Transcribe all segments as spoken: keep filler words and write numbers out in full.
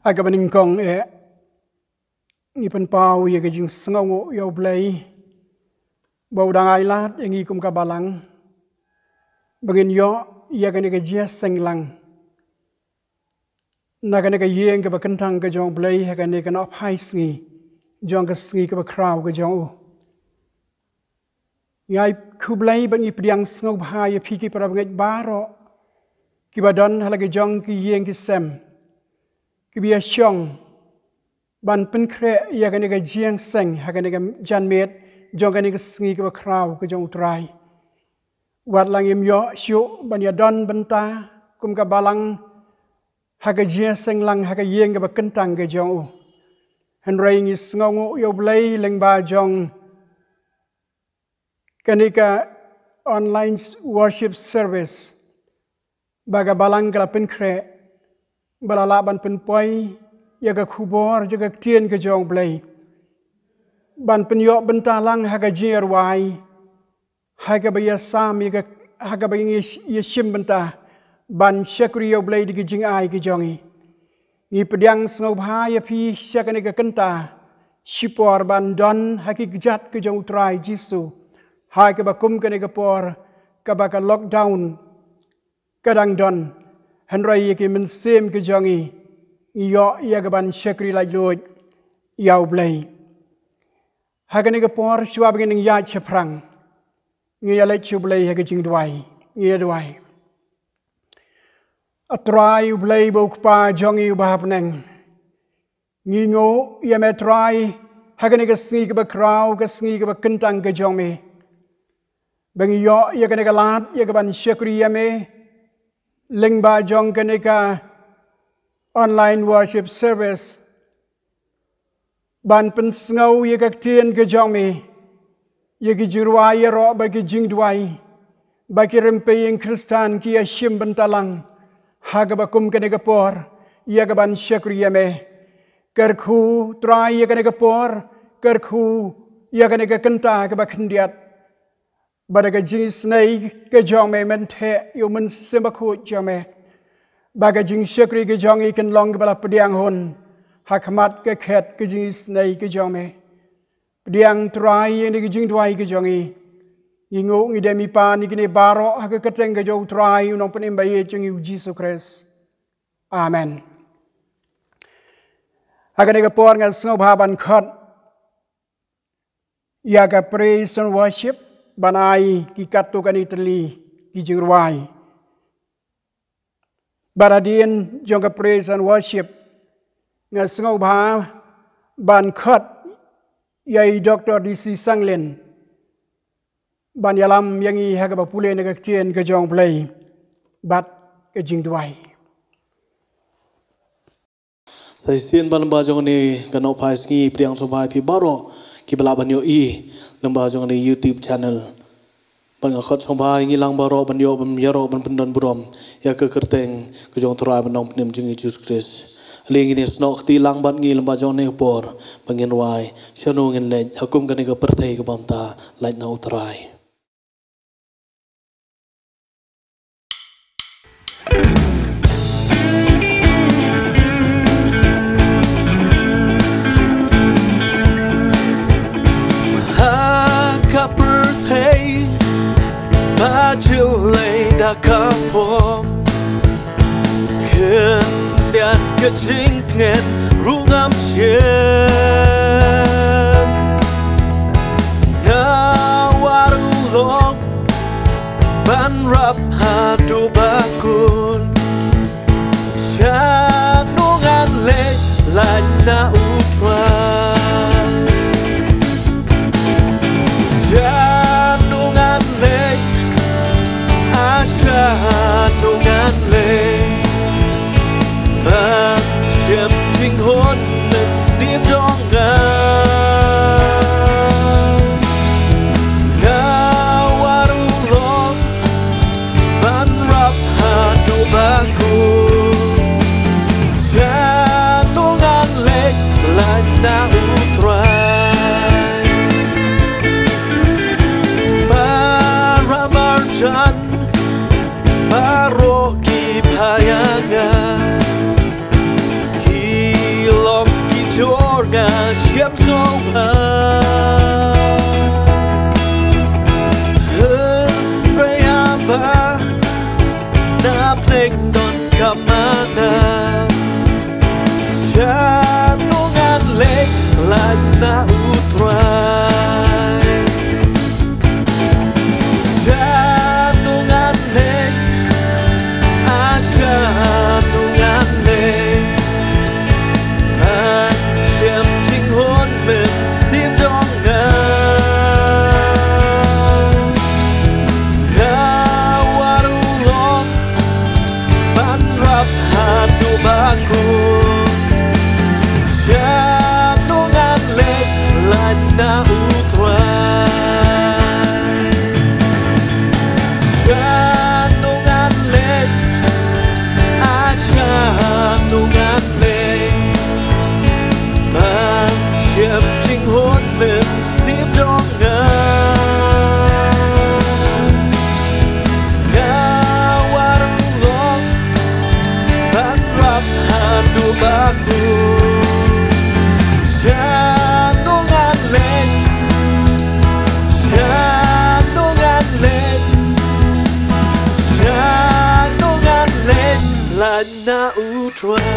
Ha kaba nyngkong eh, ngi pynpaw ïa ka jingsngewnguh ïa U Blei ba u dang ai lad ïa ngi kum ka balang ba ngin ïoh ïa kane ka jingïaseng lang na kane ka ïing kaba kyntang ka jong U Blei ha kane ka nohphai sngi jong ka sngi kaba khraw ka jong u. Ngi ai khublei bad ngi pdiang sngewbha ïa phi ki para bangeit baroh kiba don ha la ki jong ki ïing ki sem kiba ïashong ban pynkhreh ïa kane ka jingïaseng ha kane ka janmiet jong kane ka sngi kaba khraw ka jong U Trai. Wat la ngim ïoh shuh ban ïadon bynta kum ka balang ha ka jingïaseng lang ha ka ïing kaba kyntang ka jong u, hynrei ngi sngewnguh ïa U Blei lyngba jong kane ka online worship service ba ka balang ka la pynkhreh ba la lah ban pynpoi ïa ka khubor jong ka ktien ka jong U Blei, ban pynïoh bynta lang ha ka jingïarwai ha kaba ïasam ïa ka, ha kaba ngi ïa, ïashim bynta ban shakri ïa U Blei da ki jingai ki jong ngi. Ngi pdiang sngewbha ïa phi sha kane ka kynta shipor ban don ha ki kjat ka jong U Trai Jisu ha kaba kum kane ka por kaba ka lockdown ka dang don, hynrei ïa ki mynsiem ki jong ngi ngi ïoh ïa ka ban shakri laitluid ïa U Blei. Ha kane ka por shuwa ba ngin ïaid shaphrang, ngin ïa leit sha U Blei ha ka jingduwai. Ngin ïa duwai. A Trai U Blei ba u Kpa jong ngi uba ha bneng, ngi nguh ïa me Trai ha kane ka sngi kaba khraw, ka sngi kaba kyntang ka jong me, ba ngi ïoh ïa kane ka lad ïa ka ban shakri ïa me lyngba jong kane ka online worship service, ban pynsngew ïa ka ktien ka jong me, ïa ki jingrwai ïaroh bad ki jingduwai ba ki rympei ïing Khristan ki ïashim bynta lang ha kaba kum kane ka por ïa ka ban shakri ïa me. Kyrkhu Trai ïa kane ka por, kyrkhu ïa kane ka kynta kaba khyndiat, ba da ka jingisynei ka jong me men theh ïa u Mynsiem Bakhuid jong me, ba ka jingshakri ka jong ngi kan long kaba la pdiang hun ha khmat ka khet ka jingisynei ka jong me. Pdiang Trai ïa kane ka jingduwai ka jong ngi. Ngi nguh ngi dem ngi pan ïa kine baroh ha ka kyrteng ka jong U Trai U Nongpynim ba ïeit jong ngi U Jisu Khrist. Amen. Ha kane ka por nga sngewbha ban khot ïa ka praise and worship ban ai ki katto katne tylli ki jingrwai. Bad hadien jong ka praise and worship nga sngewbha ban khot ïa i Doctor D C Sanglen ban ïalam ïa ngi ha kaba pule na ka ktien ka jong U Blei bad ka jingduwai. Sa shisien ba lyngba jong kane ka nohphai sngi pdiang sngewbha ïa phi baroh kiba lah ban ïohi lyngba jong kane YouTube channel. Bad nga khot sngewbha ïa ngi lang baroh ban ïoh ban ïaroh ban pyndon burom ïa ka kyrteng ka jong U Trai bad U Nongpynim jong ngi Jisu Khrist. Ale ngin ïasnoh kti lang bad ngi lyngba jong kane ka por ba ngin rwai Shano Ngin Leit, ha kum kane ka pyrthei kaba mynta lait na U Trai. Ha ka pyrthei ba jyllei da ka pop, khyndiat ka jingtngen ruh ngam shem. Nga war u lok ban rap haduh ba kut. Shano ngan leit lait na U Trai? Shano ngan leit, ah, shano ngan leit ban shem jinghun mynsiem jong nga? Nga war u lok ban rap haduh ba kut. Shano ngan leit Mana shano ngan leit, lait na U Trai? Shano ngan leit, ah, shano ngan leit? Ngan shem jinghun mynsiem jong nga. Nga waru lok ban rap haduh ba khuid. Shano ngan leit, lait na U Trai? Shano ngan leit, ah, shano ngan leit? Ngan shem jinghun mynsiem jong nga. Nga waru lok ban rap haduh ba khuid. Shano ngan leit, shano ngan leit, shano ngan leit, lait na U Trai?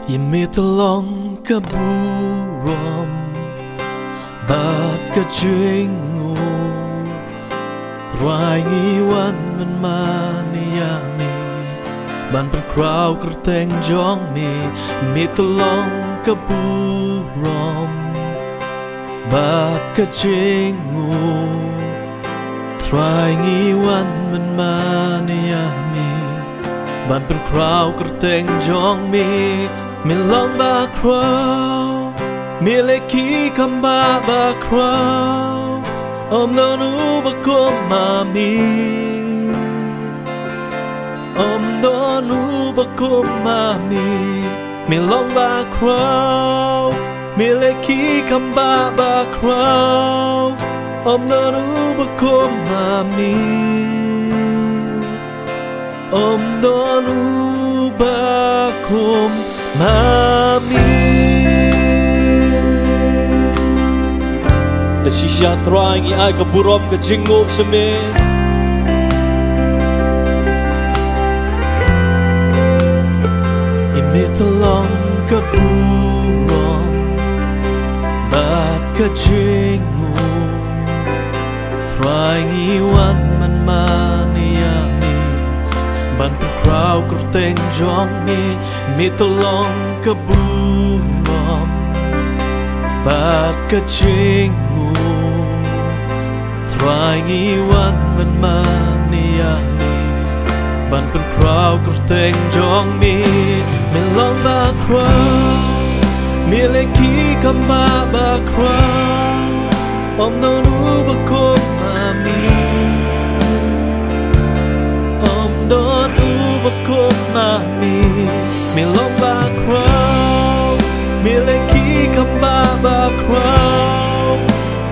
Ïa me te long ka burom bad ka jingnguh. Trai, ngi wan mynman ïa me ban pynkhraw kyrteng jong me. Me te long ka burom bad ka jingnguh. Trai, ngi wan mynman ïa me ban pynkhraw kyrteng jong me. Me long bakhraw, me leh ki kam ba bakhraw. Ym don uba kum ma me, ym don uba kum ma me. Me long bakhraw, me leh ki kam ba bakhraw. Ym don uba kum ma me, ym don uba kum ma me. Da shisha Trai, ngi ai ka burom ka jingnguh sha me. Ïa me te long ka burom bad ka jingnguh. Trai, ngi wan mynman ïa me ban pynkhraw kyrteng jong me. Me te long ka burom bad ka jingnguh. Trai, ngi wan mynman ïa me ban pynkhraw kyrteng jong me. Me long bakhraw, me leh ki kam ba bakhraw. Ym don uba kum ma me, ym don uba kum ma me. Me long bakhraw, me leh ki kam ba bakhraw.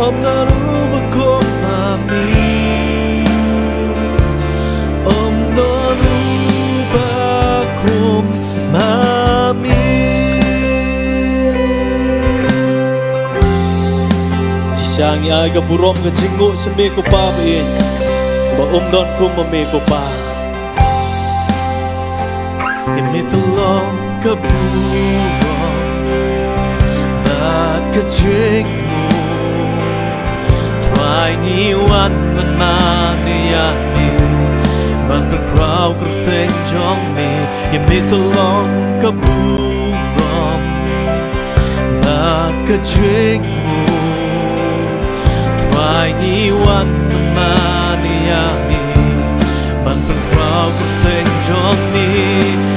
Ym don uba kum ma me, ym don uba kum ma me. Shisha ngi ai ka burom ka jingnguh sha me ko Pa ba ïeit, ba ym don kum ma me ko Pa. Ïa me te long ka burom bad ka jingnguh. Trai, ngi wan mynman ïa me ban pynkhraw kyrteng jong me. Ïa me te long ka burom bad ka jingnguh. Trai, ngi wan mynman ïa me ban pynkhraw kyrteng jong me.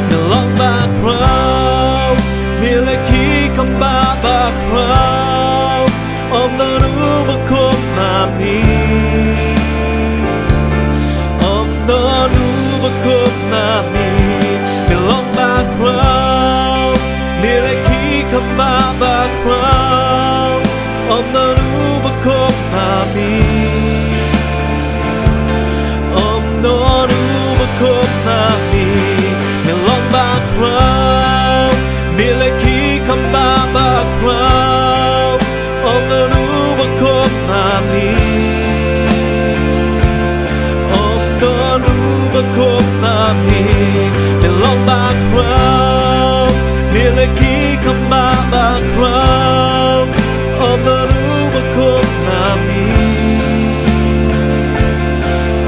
Me long bakhraw, me leh ki kam ba bakhraw. Ym don uba kum ma me, ym don uba kum ma me. Me long bakhraw, me leh ki kam ba bakhraw. Mami, me long ba khraw, me la ki kham ba ba khraw, ym don u ba kum mami,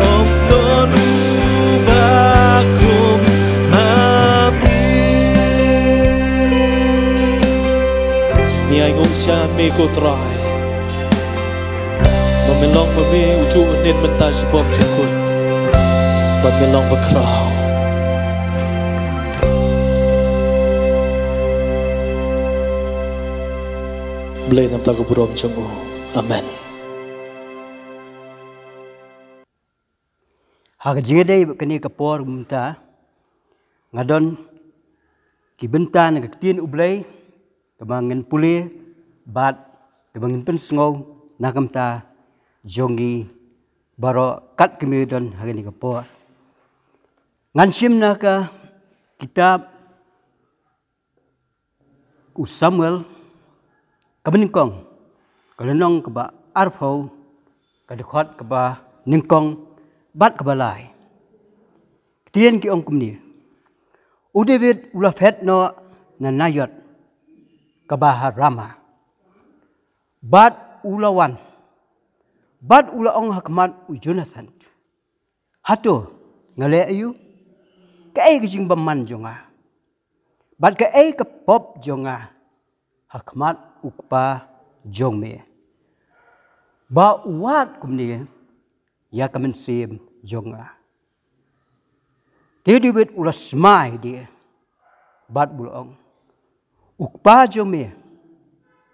ym don u ba kum mami. Ngi ai nguh sha me ko Trai. Ba me long ma me u juh nin mynta shibun jukut. Ba me long ba khraw. Blei namar ka burom jong u. Amen. Ha ka jingïadei bad kane ka por mynta, nga don ki bynta na ka ktien U Blei, kaba ngin pule, bad kaba ngin pynsngew na ka bynta jong ngi baroh kat kumne don ha kane ka por. Ngan shim na ka kitab u Samuel, kaba nyngkong, ka lynnong kaba arphew, ka dkhot kaba nyngkong, bad kaba lai. Ktien ki ong kumne. U David u la phet noh na Naioth, kaba ha Rama. Bad u la wan. Bad u la ong ha khmat u Jonathan. Hato, nga leh aïu? Kaei ka jingbymman jong nga? Bad kaei ka pop jong nga ha khmat u kpa jong me, ba u wad kumne ïa ka mynsiem jong nga? Te David u la smai de, bad u la ong, u kpa jong me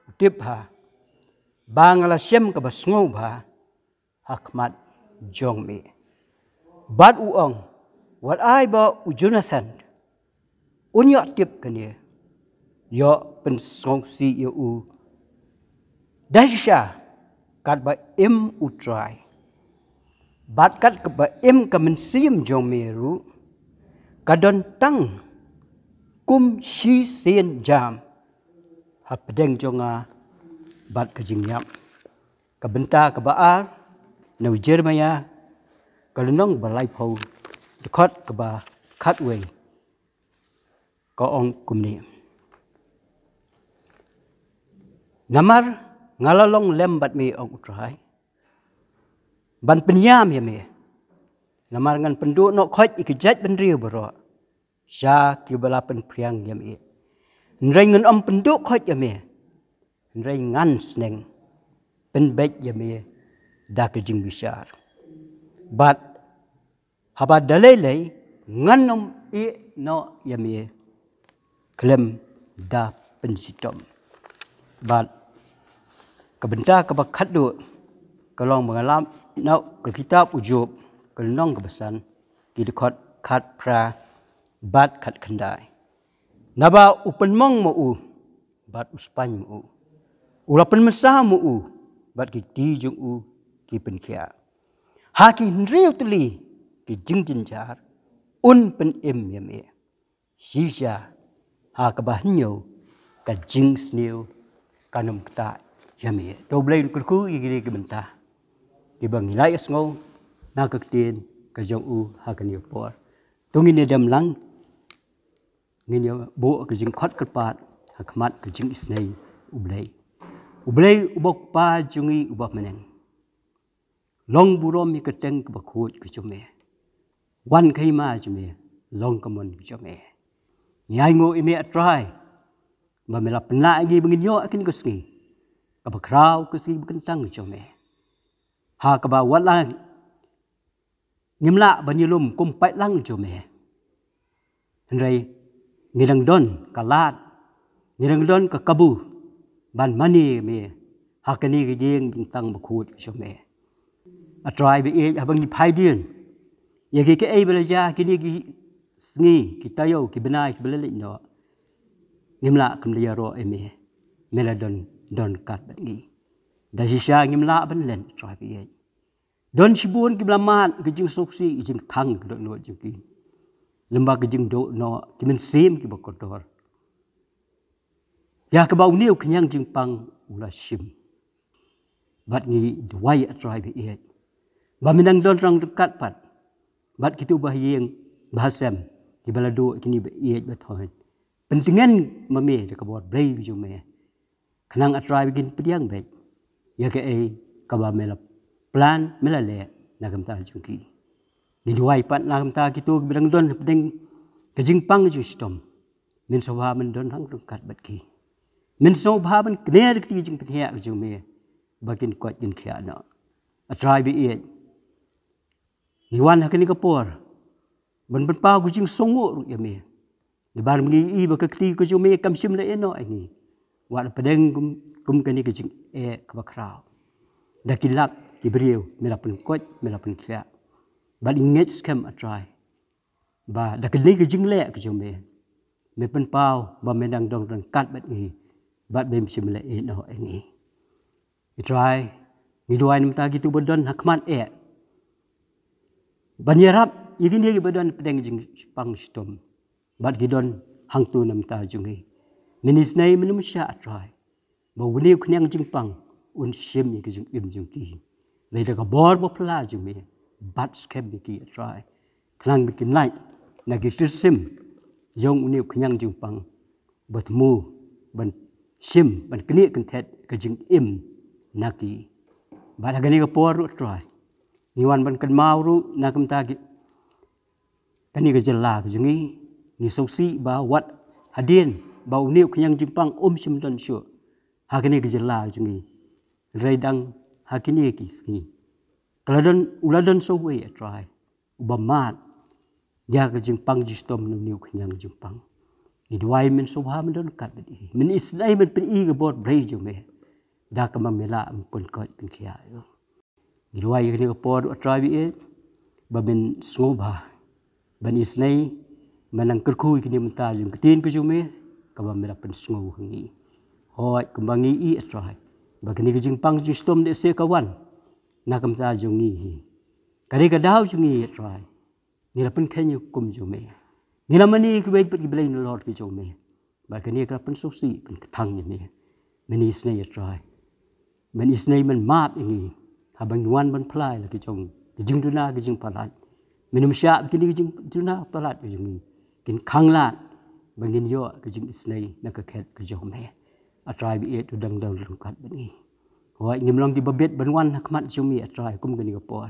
u tip bha ba nga la shem kaba sngewbha ha khmat jong me. Bad u ong, wat ai ba u Jonathan un ïoh tip kane, ïoh pynsngewsih ïa u. Da shisha katba im U Trai, bad katba im ka mynsiem jong me ruh, ka don tang kum shisien jam hapdeng jong nga bad ka jingïap. Ka bynta kaba ar na u Jeremaïah, ka lynnong ba laiphew, dkhot kaba khatwei, ka ong kumne. Namar nga la long lem bad me, ong U Trai, ban pynïam ïa me. Namar ngan pynduh noh khoit ïa ki jaitbynriew baroh sha kiba la pynphriang ïa me. Hynrei ngan ym pynduh khoit ïa me. Hynrei ngan sneng pynbeit ïa me da ka jingbishar. Bad haba da lei lei ngan ym ïeh noh ïa me khlem da pynshitom. Bad ka bynta kaba khatduh, ka long ba nga lap noh ka kitab u Job, ka lynnong kaba san, ki dkhot khatphra bad khatkhyndai. Naba u pynmong ma u, bad u spaiñ ma u. U la pynmynsaw ma u, bad ki kti jong u ki pynkhiah. Ha ki hynriew tylli ki jingjynjar, un pynim ïa me. Shisha ha kaba hynñiew, ka jingsniew kan ym ktah ïa me. To U Blei un kyrkhu ïa kine ki bynta kiba ngi la ïohsngew na ka ktien ka jong u ha kane ka por. To ngin ïa dem lang, ngin ïa buh ka jingkhot kyrpad ha khmat ka jingisynei U Blei. U Blei uba u Kpa jong ngi uba ha bneng, long burom ïa ka kyrteng kaba khuid ka jong me. Wan ka hima jong me, long ka mon ka jong me. Ngi ainguh ïa me, A Trai, ba me la pynlah ïa ngi ba ngin ïoh ha kane ka sngi kaba khraw, ka sngi ba kyntang ka jong me. Ha kaba wat la ngim lah ban ïalum kum paidlang jong me, hynrei ngi dang don ka lad, ngi dang don ka kabu ban mane ïa me ha kane ka ïing jingtang bakhuid jong me. A Trai ba ïeit, haba ngi phaidien ïa ki, kaei ba la jia kine ki sngi, ki taïew, ki bnai kiba la leit noh, ngim lah kum da ïaroh ïa me. Me la don, don ryngkat bad ngi. Da shisha ngim lah ban len, A Trai ba ïeit. Don shibun kiba la mad ka jingsngewsih, ka jingthang ka dohnud jong ki, lem bad ka jingduh noh, ki mynsiem kiba kordor. Ïa kaba une u khñiang jingpang u la shim. Bad ngi duwai, A Trai ba ïeit, ba men nang don rang ryngkat pat bad kito ba ha ïing Bha sem, kiba la duh kine ba ïeit ba thoh. Pyntngen ma me da ka bor blei ka jong me. Khnang A Trai ba kin pdiang beit ïa kaei kaba me la plan, me la leh na ka bynta jong ki. Ngi duwai pat na ka bynta kito kiba dang don hapdeng ka jingpang jingshitom. Men sngewbha men don hangto ryngkat bad ki. Men sngewbha men kner kti jingpynhiar ka jong me ba kin koit kin khiah noh. A Trai ba ïeit, ngi wan ha kane ka por ban pynpaw ka jingsngewnguh ruh ïa me. Namar ngi i ba ka kti ka jong me kam shym la ïeh noh ïa ngi. Wat la pdeng kum, kum kane ka jingeh kaba khraw. Da ki lak ki briew me la pynkoit, me la pynkhiah. Bad ngi ngeit skhem A Trai ba da kane ka jingleh ka jong me, me pynpaw ba me dang don ryngkat bad ngi, bad mem shym la ïeh noh ïa ngi. A Trai, ngi duwai na ka bynta kito ba don ha khmat eh ban ïarap ïa kine kiba don hapdeng jingpang shitom bad ki don hangto na ka bynta jong ngi. Men isynei men ym shah A Trai ba une u khñiang jingpang un shim ïa ka jingim jong ki. Lei da ka bor ba phylla jong me, bat skhem ïa ki A Trai. Khnang ba kin lait na ki tyrsim jong une u khñiang jingpang ba thmu ban shim, ban knieh kynthet ka jingim na ki. Bad ha kane ka por ruh A Trai, ngi wan ban kynmaw ruh na ka bynta ki, kane ka jylla ka jong ngi. Ngi sngewsih ba wat hadien ba une u khñiang jingpang um shym don shuh ha kane ka jylla ka jong ngi, hynrei dang ha kine ki sngi ka la don, u la don sa uwei A Trai uba mad ïa ka jingpang jingshitom na une u khñiang jingpang. Ngi duwai men sngewbha men don ryngkat bad i, men isynei men pyni ka bor blei jong me da kaba me lah ban pynkoit pynkhiah ïa u. Ngi duwai ïa kane ka por A Trai ba ïeit ba men sngewbha ban isynei, men nang kyrkhu ïa kine mynta jong ka ktien ka jong me kaba me la pynsngew ha ngi. Hooid, kumba ngi i A Trai ba kane ka jingpang jingshitom lehse ka wan na ka bynta jong ngi hi. Ka dei ka daw jong ngi A Trai. Ngi la pynkheiñ ïa ka hukum jong me. Ngi la mane ïa kiwei pat ki blei nalor ki jong me. Bad kane ka la pynsngewsih pynkthang ïa me. Men isynei A Trai, men isynei men map ïa ngi haba ngi wan ban pynlait la ki jong ki jingduna ki jingpalat. Men ym shah ba kine ki jingduna palat ki jong ngi kin khanglad ba ngin ïoh ka jingisynei na ka khet ka jong me. A Trai ba ïeit, to dang dang ryngkat bad ngi. Hooid, ngim long kiba bit ban wan ha khmat jong me A Trai kum kane ka por.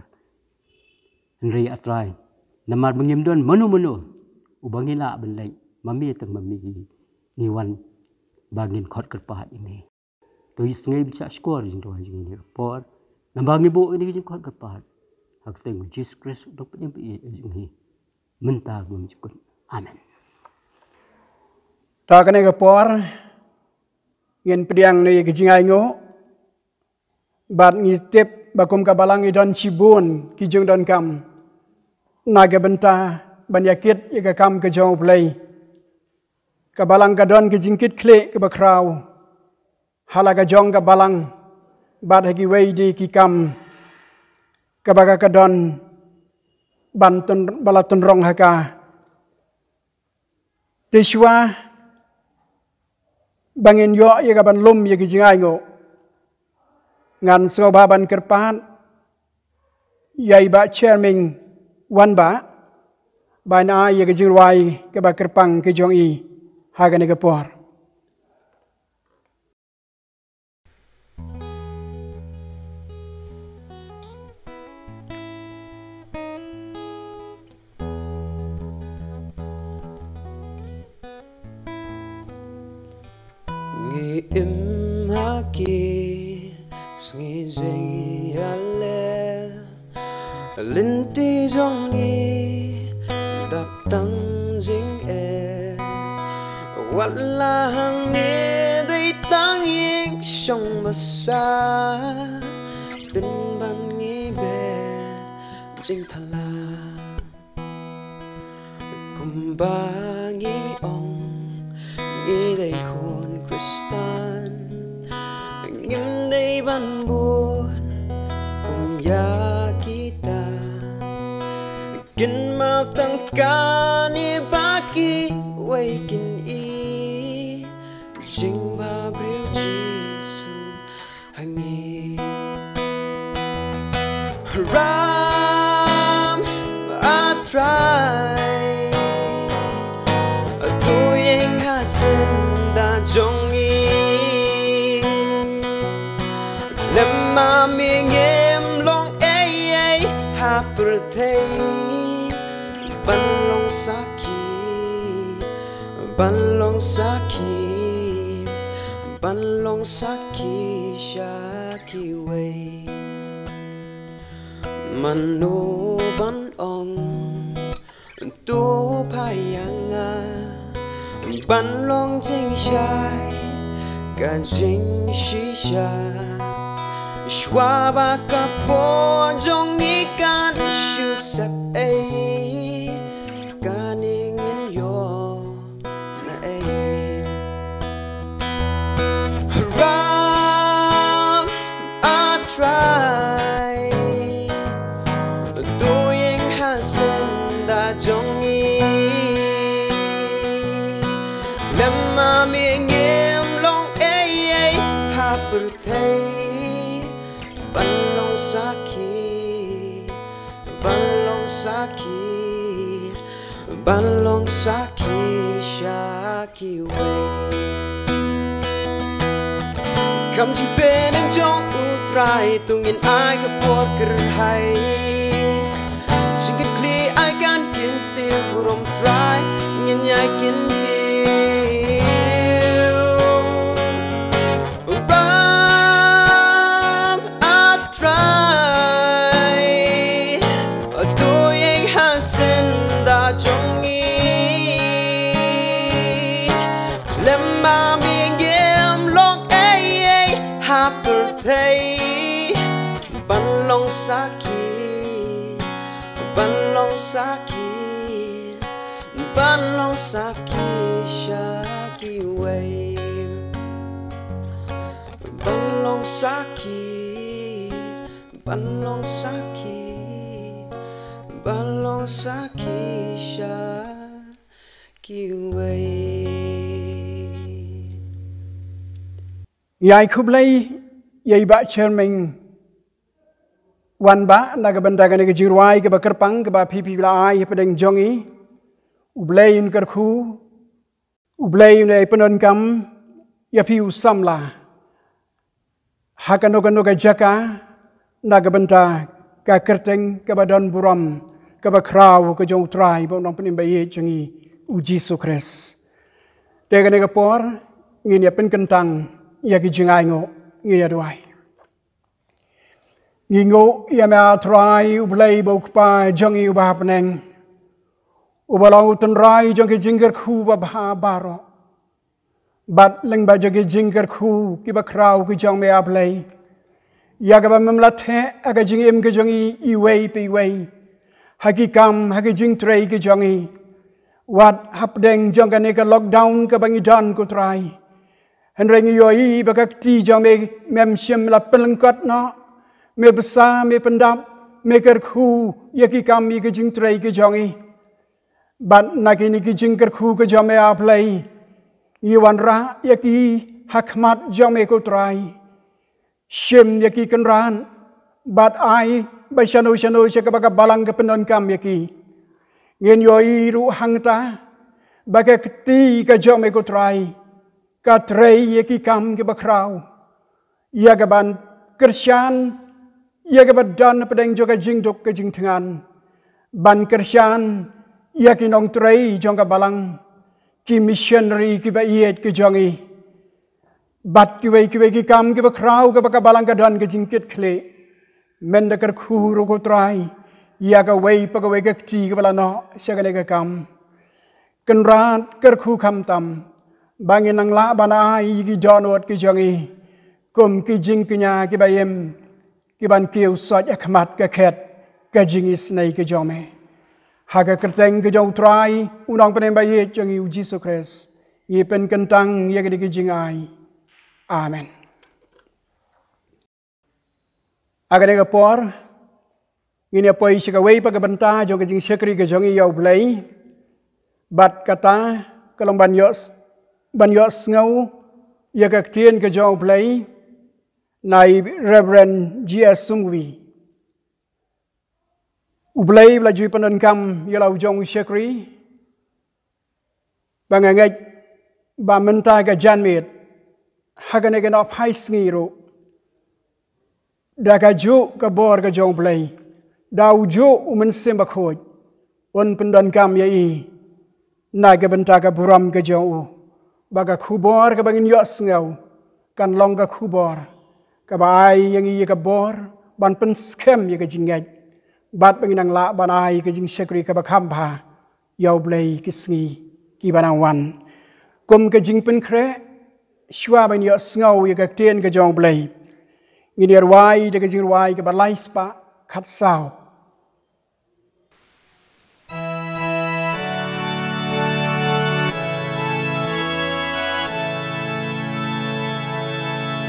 Hynrei A Trai, namar ba ngim don mano mano uba ngi lah ban leit, ma me tang ma me hi, ngi wan ba ngin khot kyrpad ïa me. To isynei ban shah shkor jingduwai jong ngi ha kane ka por, namar ngi buh ïa kane ka jingkhot kyrpad ha ka kyrteng u Jisu Khrist u nongpynim ba ïeit jong ngi, mynta bad mynjur. Amen. Ta kane ka por ngin pdiang ïa ka jingainguh. Bad ngi tip ba kum ka balang i don shibun ki jingdonkam na ka bynta ban ïakit ïa ka kam ka jong U Blei. Ka balang ka don ka jingkitkhlieh kaba khraw ha la ka jong ka balang bad ha kiwei de ki kam kaba ka ka don ban tyn, ba la tynrong ha ka. Te shuwa ba ngin ïoh ïa ka ban lum ïa ki jingainguh, ngan sngewbha ban kyrpad ïa i Bah Chairman Wanbah ban ai ïa ka jingrwai kaba kyrpang ka jong i ha kane ka por. Ngi im ha ki sngi jingïaleh, lynti jong ngi dap tang jingeh. Wat la hangne dei tang ïing shong basa, pynban ngi beh jingthala. Kumba ngi ong ngi dei khun Khristan, ngim dei ban bun kum ïa kita. Kin map tang kane ba kiwei kin i jingbhabriew Jisu ha ngi. Ram A Trai, pyrthei ban long sakhi, ban long sakhi, ban long sakhi sha kiwei. Mano ban ong to pha ïa nga ban long jingshai ka jingshisha. Shuwa ba ka por jong ngi kan shu sep ei, kane ngin ïoh na ei. Ram A Trai, to ïeng ha senda jong ngi. Lem ma me ngim long ei ei ha pyrthei ban long sakhi, ban long sakhi, ban long sakhi sha kiwei. Kam jingpynim jong U Trai to ngin ai ka por kyrhai. Jingkitkhlieh ai kan kyntiew, burom Trai ngin ïai kyntiew. Ram A Trai, to ïeng ha senda jong ngi. Lem ma me ngim long ei ei ha pyrthei ban long sakhi, ban long sakhi, ban long sakhi sha kiwei. Ban long sakhi, ban long sakhi, ban long sakhi sha kiwei. Ïa khublei ïa i Bah Chairman Wanbah na ka bynta kane ka jingrwai kaba kyrpang kaba phi phi la ai hapdeng jong i. U Blei un kyrkhu, U Blei un ai pyndonkam ïa phi u samla ha kano kano ka jaka na ka bynta ka kyrteng kaba don burom kaba khraw ka jong U Trai bad U Nongpynim ba ïeit jong ngi U Jisu Khrist. Te kane ka por ngin ïa pynkyntang ïa ki jingainguh, ngin ïa duwai. Ngi nguh ïa me A Trai U Blei ba u Kpa jong ngi uba ha bneng, uba long u tynrai jong ki jingkyrkhu babha baroh bad lyngba jong ki jingkyrkhu kiba khraw ki jong me A Blei, ïa kaba mem la theh ha ka jingim ka jong ngi iwei pa iwei, ha ki kam, ha ki jingtrei ki jong ngi. Wat hapdeng jong kane ka lockdown kaba ngi don ko Trai, hynrei ngi ïohi ba ka kti jong me mem shym la pynlyngkot noh. Me bsa, me pyndap, me kyrkhu ïa ki kam, ïa ki jingtrei ki jong ngi. Bad na kine ki jingkyrkhu ki jong me A Blei, ngi wanrah ïa ki ha khmat jong me ko Trai. Shim ïa ki, Kynrad, bad ai ba shano shano sha kaba ka balang ka pyndonkam ïa ki. Ngin ïohi ruh hangta ba ka kti ka jong me ko Trai ka trei ïa ki kam kiba khraw, ïa kaban kyrshan ïa kaba don hapdeng jong ka jingduk ka jingthngan, ban kyrshan ïa ki nongtrei jong ka balang, ki missionary kiba ïeit ki jong ngi, bad kiwei kiwei ki kam kiba khraw kaba ka balang ka don ka jingkitkhlieh. Men da kyrkhu ruh ko Trai ïa kawei pa kawei ka kti kaba la noh sha kane ka kam. Kynrad, kyrkhu khamtam ba ngin nang lah ban ai ïa ki dohnud ki jong ngi kum ki jingkñia kiba im, kiban kiew soit ha khmat ka khet ka jingisynei ka jong me. Ha ka kyrteng ka jong U Trai U Nongpynim ba ïeit jong ngi U Jisu Khrist ngi pynkyntang ïa kine ki jingai. Amen. Ha kane ka por ngin ïa poi sha kawei pat ka bynta jong ka jingshakri ka jong ngi ïa U Blei. Bad kata ka long ban ïoh, ban ïohsngew ïa ka ktien ka jong U Blei na i Reverend G S Sungwi. U Blei u la ju pyndonkam ïa la u jong u shakri ba nga ngeit ba mynta ka janmiet, ha kane ka nongphai sngi ruh, da kajuh ka bor ka jong U Blei, Da u juh u Mynsiem Bakhuid un pyndonkam ïa i na ka bynta ka burom ka jong u, ba ka khubor kaba ngin ïohsngew kan long ka khubor kaba ai ïa ngi ïa ka bor ban pynskhem ïa ka jingngeit, bad ba ngin nang lah ban ai ka jingshakri kaba kham bha ïa U Blei ki sngi kiba nang wan. Kum ka jingpynkhreh, shuwa ban ïohsngew ïa ka ktien ka jong U Blei, ngin ïa rwai da ka jingrwai kaba lai spah khatsaw.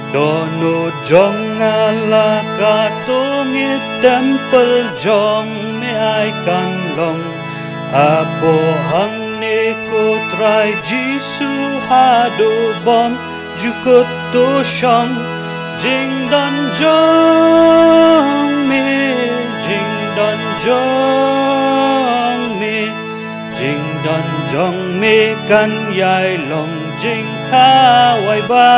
Dohnud jong nga la katto ngi, temple jong me ai kan long. Hapoh hangne ko Trai Jisu, haduh bym jukut to shong. Jingdon jong me, jingdon jong me, jingdon jong me kan ïai long jingkhawai ba.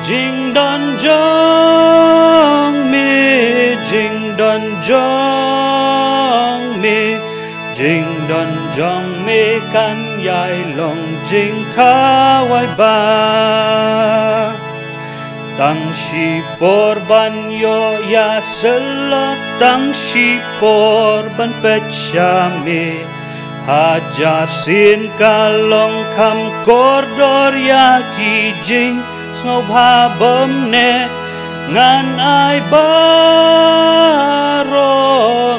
Jingdon jong me, jingdon jong me, jingdon jong me kan ïai long jingkhawai ba. Tang shipor ban ïoh ïasyllok, tang shipor ban peit sha me. Hajar sien ka long kham kordor ïa ki jingsngewbha bymneh. Ngan ai baroh,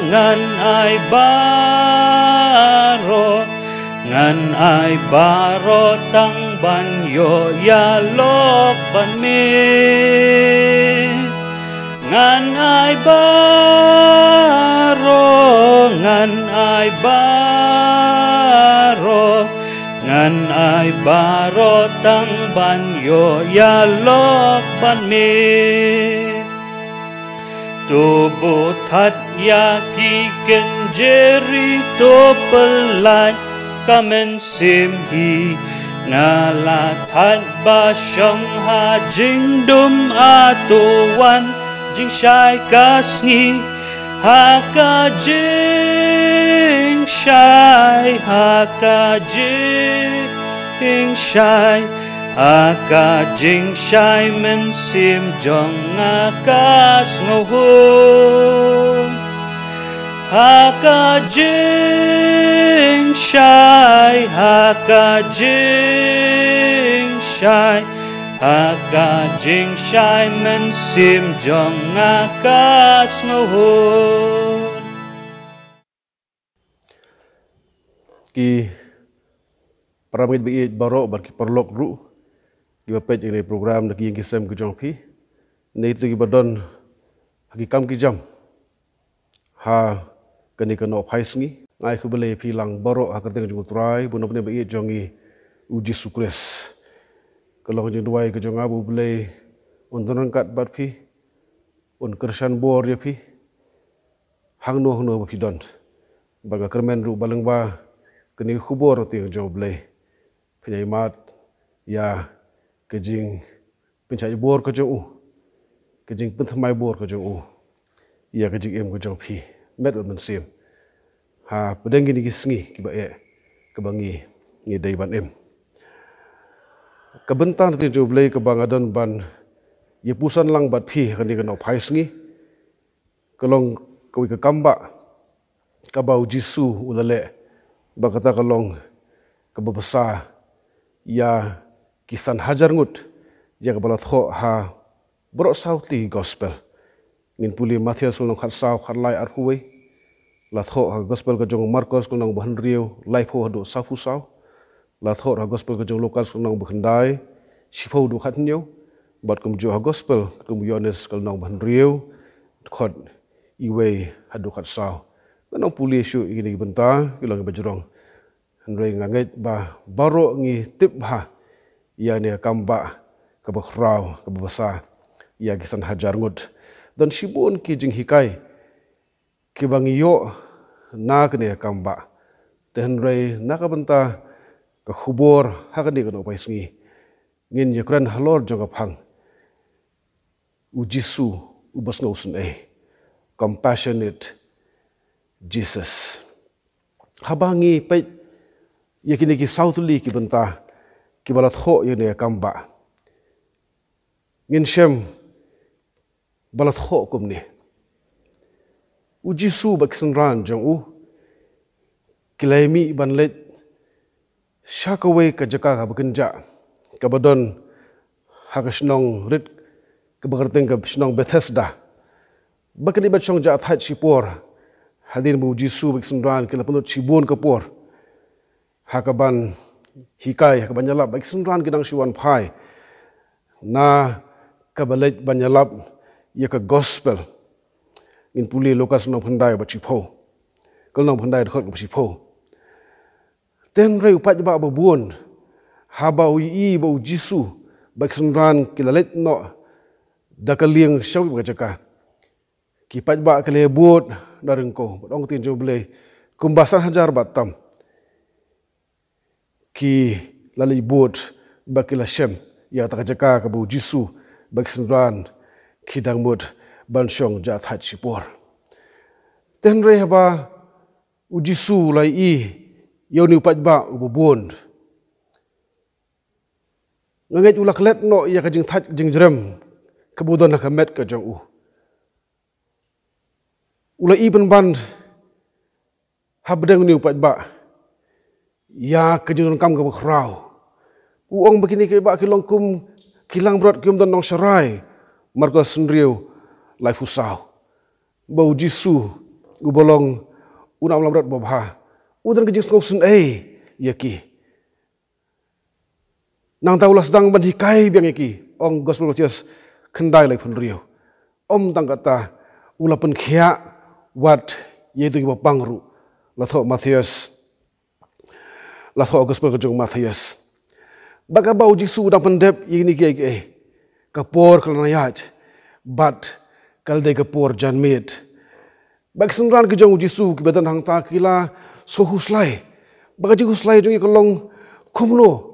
ngan ai baroh, ngan ai baroh tang ban ïoh ïalok bad me. Ngan ai baroh, ngan ai baroh, ngan ai baroh tang ban ïoh ïalok bad me. To buh that ïa ki kynjri, to pyllait ka mynsiem hi. Nga la thait ba shong ha jingdum, a to wan jingshai ka sngi. Ha ka jingshai, ha ka jingshai, ha ka jingshai mynsiem jong nga ka sngewhun. Ha ka jingshai, ha ka jingshai, ha ka jingshai mynsiem jong nga ka sngewhun. Ki para bangeit ba ïeit baroh bad ki paralok ruh kiba peit ïa kane ka program na ki ïing ki sem ki jong phi, ne kito kiba don ha ki kam ki jam ha kane ka nohphai sngi. Nga ai khublei ïa phi lang baroh ha ka kyrteng jong U Trai bad U Nongpynim ba ïeit jong ngi U Jisu Khrist. Ka long ka jingduwai ka jong nga ba U Blei un don ryngkat bad phi, un kyrshan bor ïa phi hangno hangno ba phi don. Bad nga kyrmen ruh ba lyngba kane ka khubor na ka kyrteng jong U Blei phin ïai mad ïa ka jingpynshait bor ka jong U, ka jingpynthymmai bor ka jong U ïa ka jingim ka jong phi, met bad mynsiem, hapdeng kine ki sngi kiba eh, kaba ngi, ngi dei ban im. Ka bynta na ka kyrteng jong U Blei kaba nga don ban ïa puson lang bad phi ha kane ka nohphai sngi, ka long kawei ka kambah kaba U Jisu u la leh, bad kata ka long kaba bsa ïa ki san hajar ngut, ïa kaba la thoh ha baroh saw tylli ki gospel. Ngin pule Mathaios ka lynnong khatsaw, khatlai, arphew wei. La thoh ha gospel ka jong u Markos ka lynnong ba hynriew, laiphew haduh sawphew saw. La thoh ha gospel ka jong u Lukas ka lynnong ba khyndai, shiphew haduh khathynñiew. Bad kumjuh ha gospel ka jong u Ïoannis ka lynnong ba hynriew, dkhot iwei haduh khatsaw. Ngan ym pule shuh ïa kine ki bynta, ki long kiba jrong. Hynrei nga ngeit ba baroh ngi tip bha ïa kane ka kambah kaba khraw, kaba bsa ïa ki san hajar ngut. Don shibun ki jinghikai kiba ngi ïoh na kane ka kambah. Te hynrei na ka bynta ka khubor ha kane ka nohphai sngi, ngin ïakren halor jong ka phang U Jisu uba sngewsynei. compassionate Jesus. Haba ngi peit ïa kine ki saw tylli ki bynta kiba la thoh ïa kane ka kambah, ngin shem ba la thoh kumne: U Jisu bad ki synran jong u ki la mih ban leit sha kawei ka jaka kaba kynjah, kaba don ha ka shnong rit kaba kyrteng ka shnong Bethesda. Ba kin ïa bad shong jah thait shipor, hadien ba u Jisu bad ki synran ki la pynlut shibun ka por ha kaban hikai, ha kaban ïalap. Bad ki synran ki dang shu wan phai na kaba leit ban ïalap ïa ka gospel. Ngin pule Lukas lynnong khyndai bad shiphew. Ka lynnong khyndai dkhot kaba shiphew. Te hynrei u paidbah ba bun, haba u ïohi ba u Jisu bad ki synran ki la leit noh da ka lieng sha kawei ka jaka, ki paidbah ki la bud na ryngkew bad ong ka ktien jong U Blei, kumba san hajar bad tam ki la leit bud bad ki la shem ïa kata ka jaka kaba u Jisu bad ki synran ki dang mut ban shong jah thait shipor. Te hynrei haba u Jisu u la ïohi ïa une u paidbah uba bun, nga ngeit u la klet noh ïa ka jingthait jingjrem kaba u don ha ka met ka jong u. U la ïohi pynban hapdeng une u paidbah ïa ka jingdonkam kaba khraw. U ong ba kine ki paidbah ki long kum ki langbrot, kim don nongsharai. Markos hynriew, laiphew saw. Ba u Jisu uba long u nongïalam langbrot babha, u don ka jingsngew sngewsynei ïa ki. Nangta u la sdang ban hikai biang ïa ki, ong Gospel Mathaios khyndai, laiphew hynriew. Ym tang kata, u la pynkhiah wat ïa kito kiba pang ruh. La thoh Mathaios, la thoh Gospel ka jong u Mathaios. Bad kaba u Jisu u dang pyndep ïa kine kiei kiei, ka por ka la nang ïaid bad ka la dei ka por janmiet. Bad ki synran ki jong u Jisu kiba don hangta ki la sngewkhuslai. Bad ka jingkhuslai jong ki ka long kumno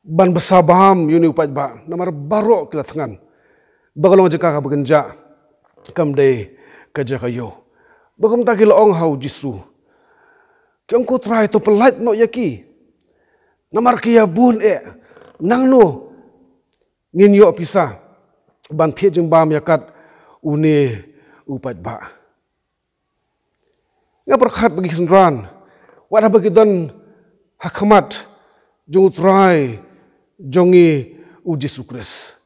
ban bsa bam ïa une u paidbah, namar baroh ki la thngan ba ka long jaka kaba kynjah, kam dei ka jaka ïew. Bad kumta ki la ong ha u Jisu, ki ong, ko Trai, to pyllait noh ïa ki, namar ki ïa bun eh. Nangno ngin ïoh pisa ban thied jingbam ïa kat une u paidbah? Nga pyrkhat ba ki synran, wat haba ki don ha khmat jong u Trai jong ngi u Jisu Khrist,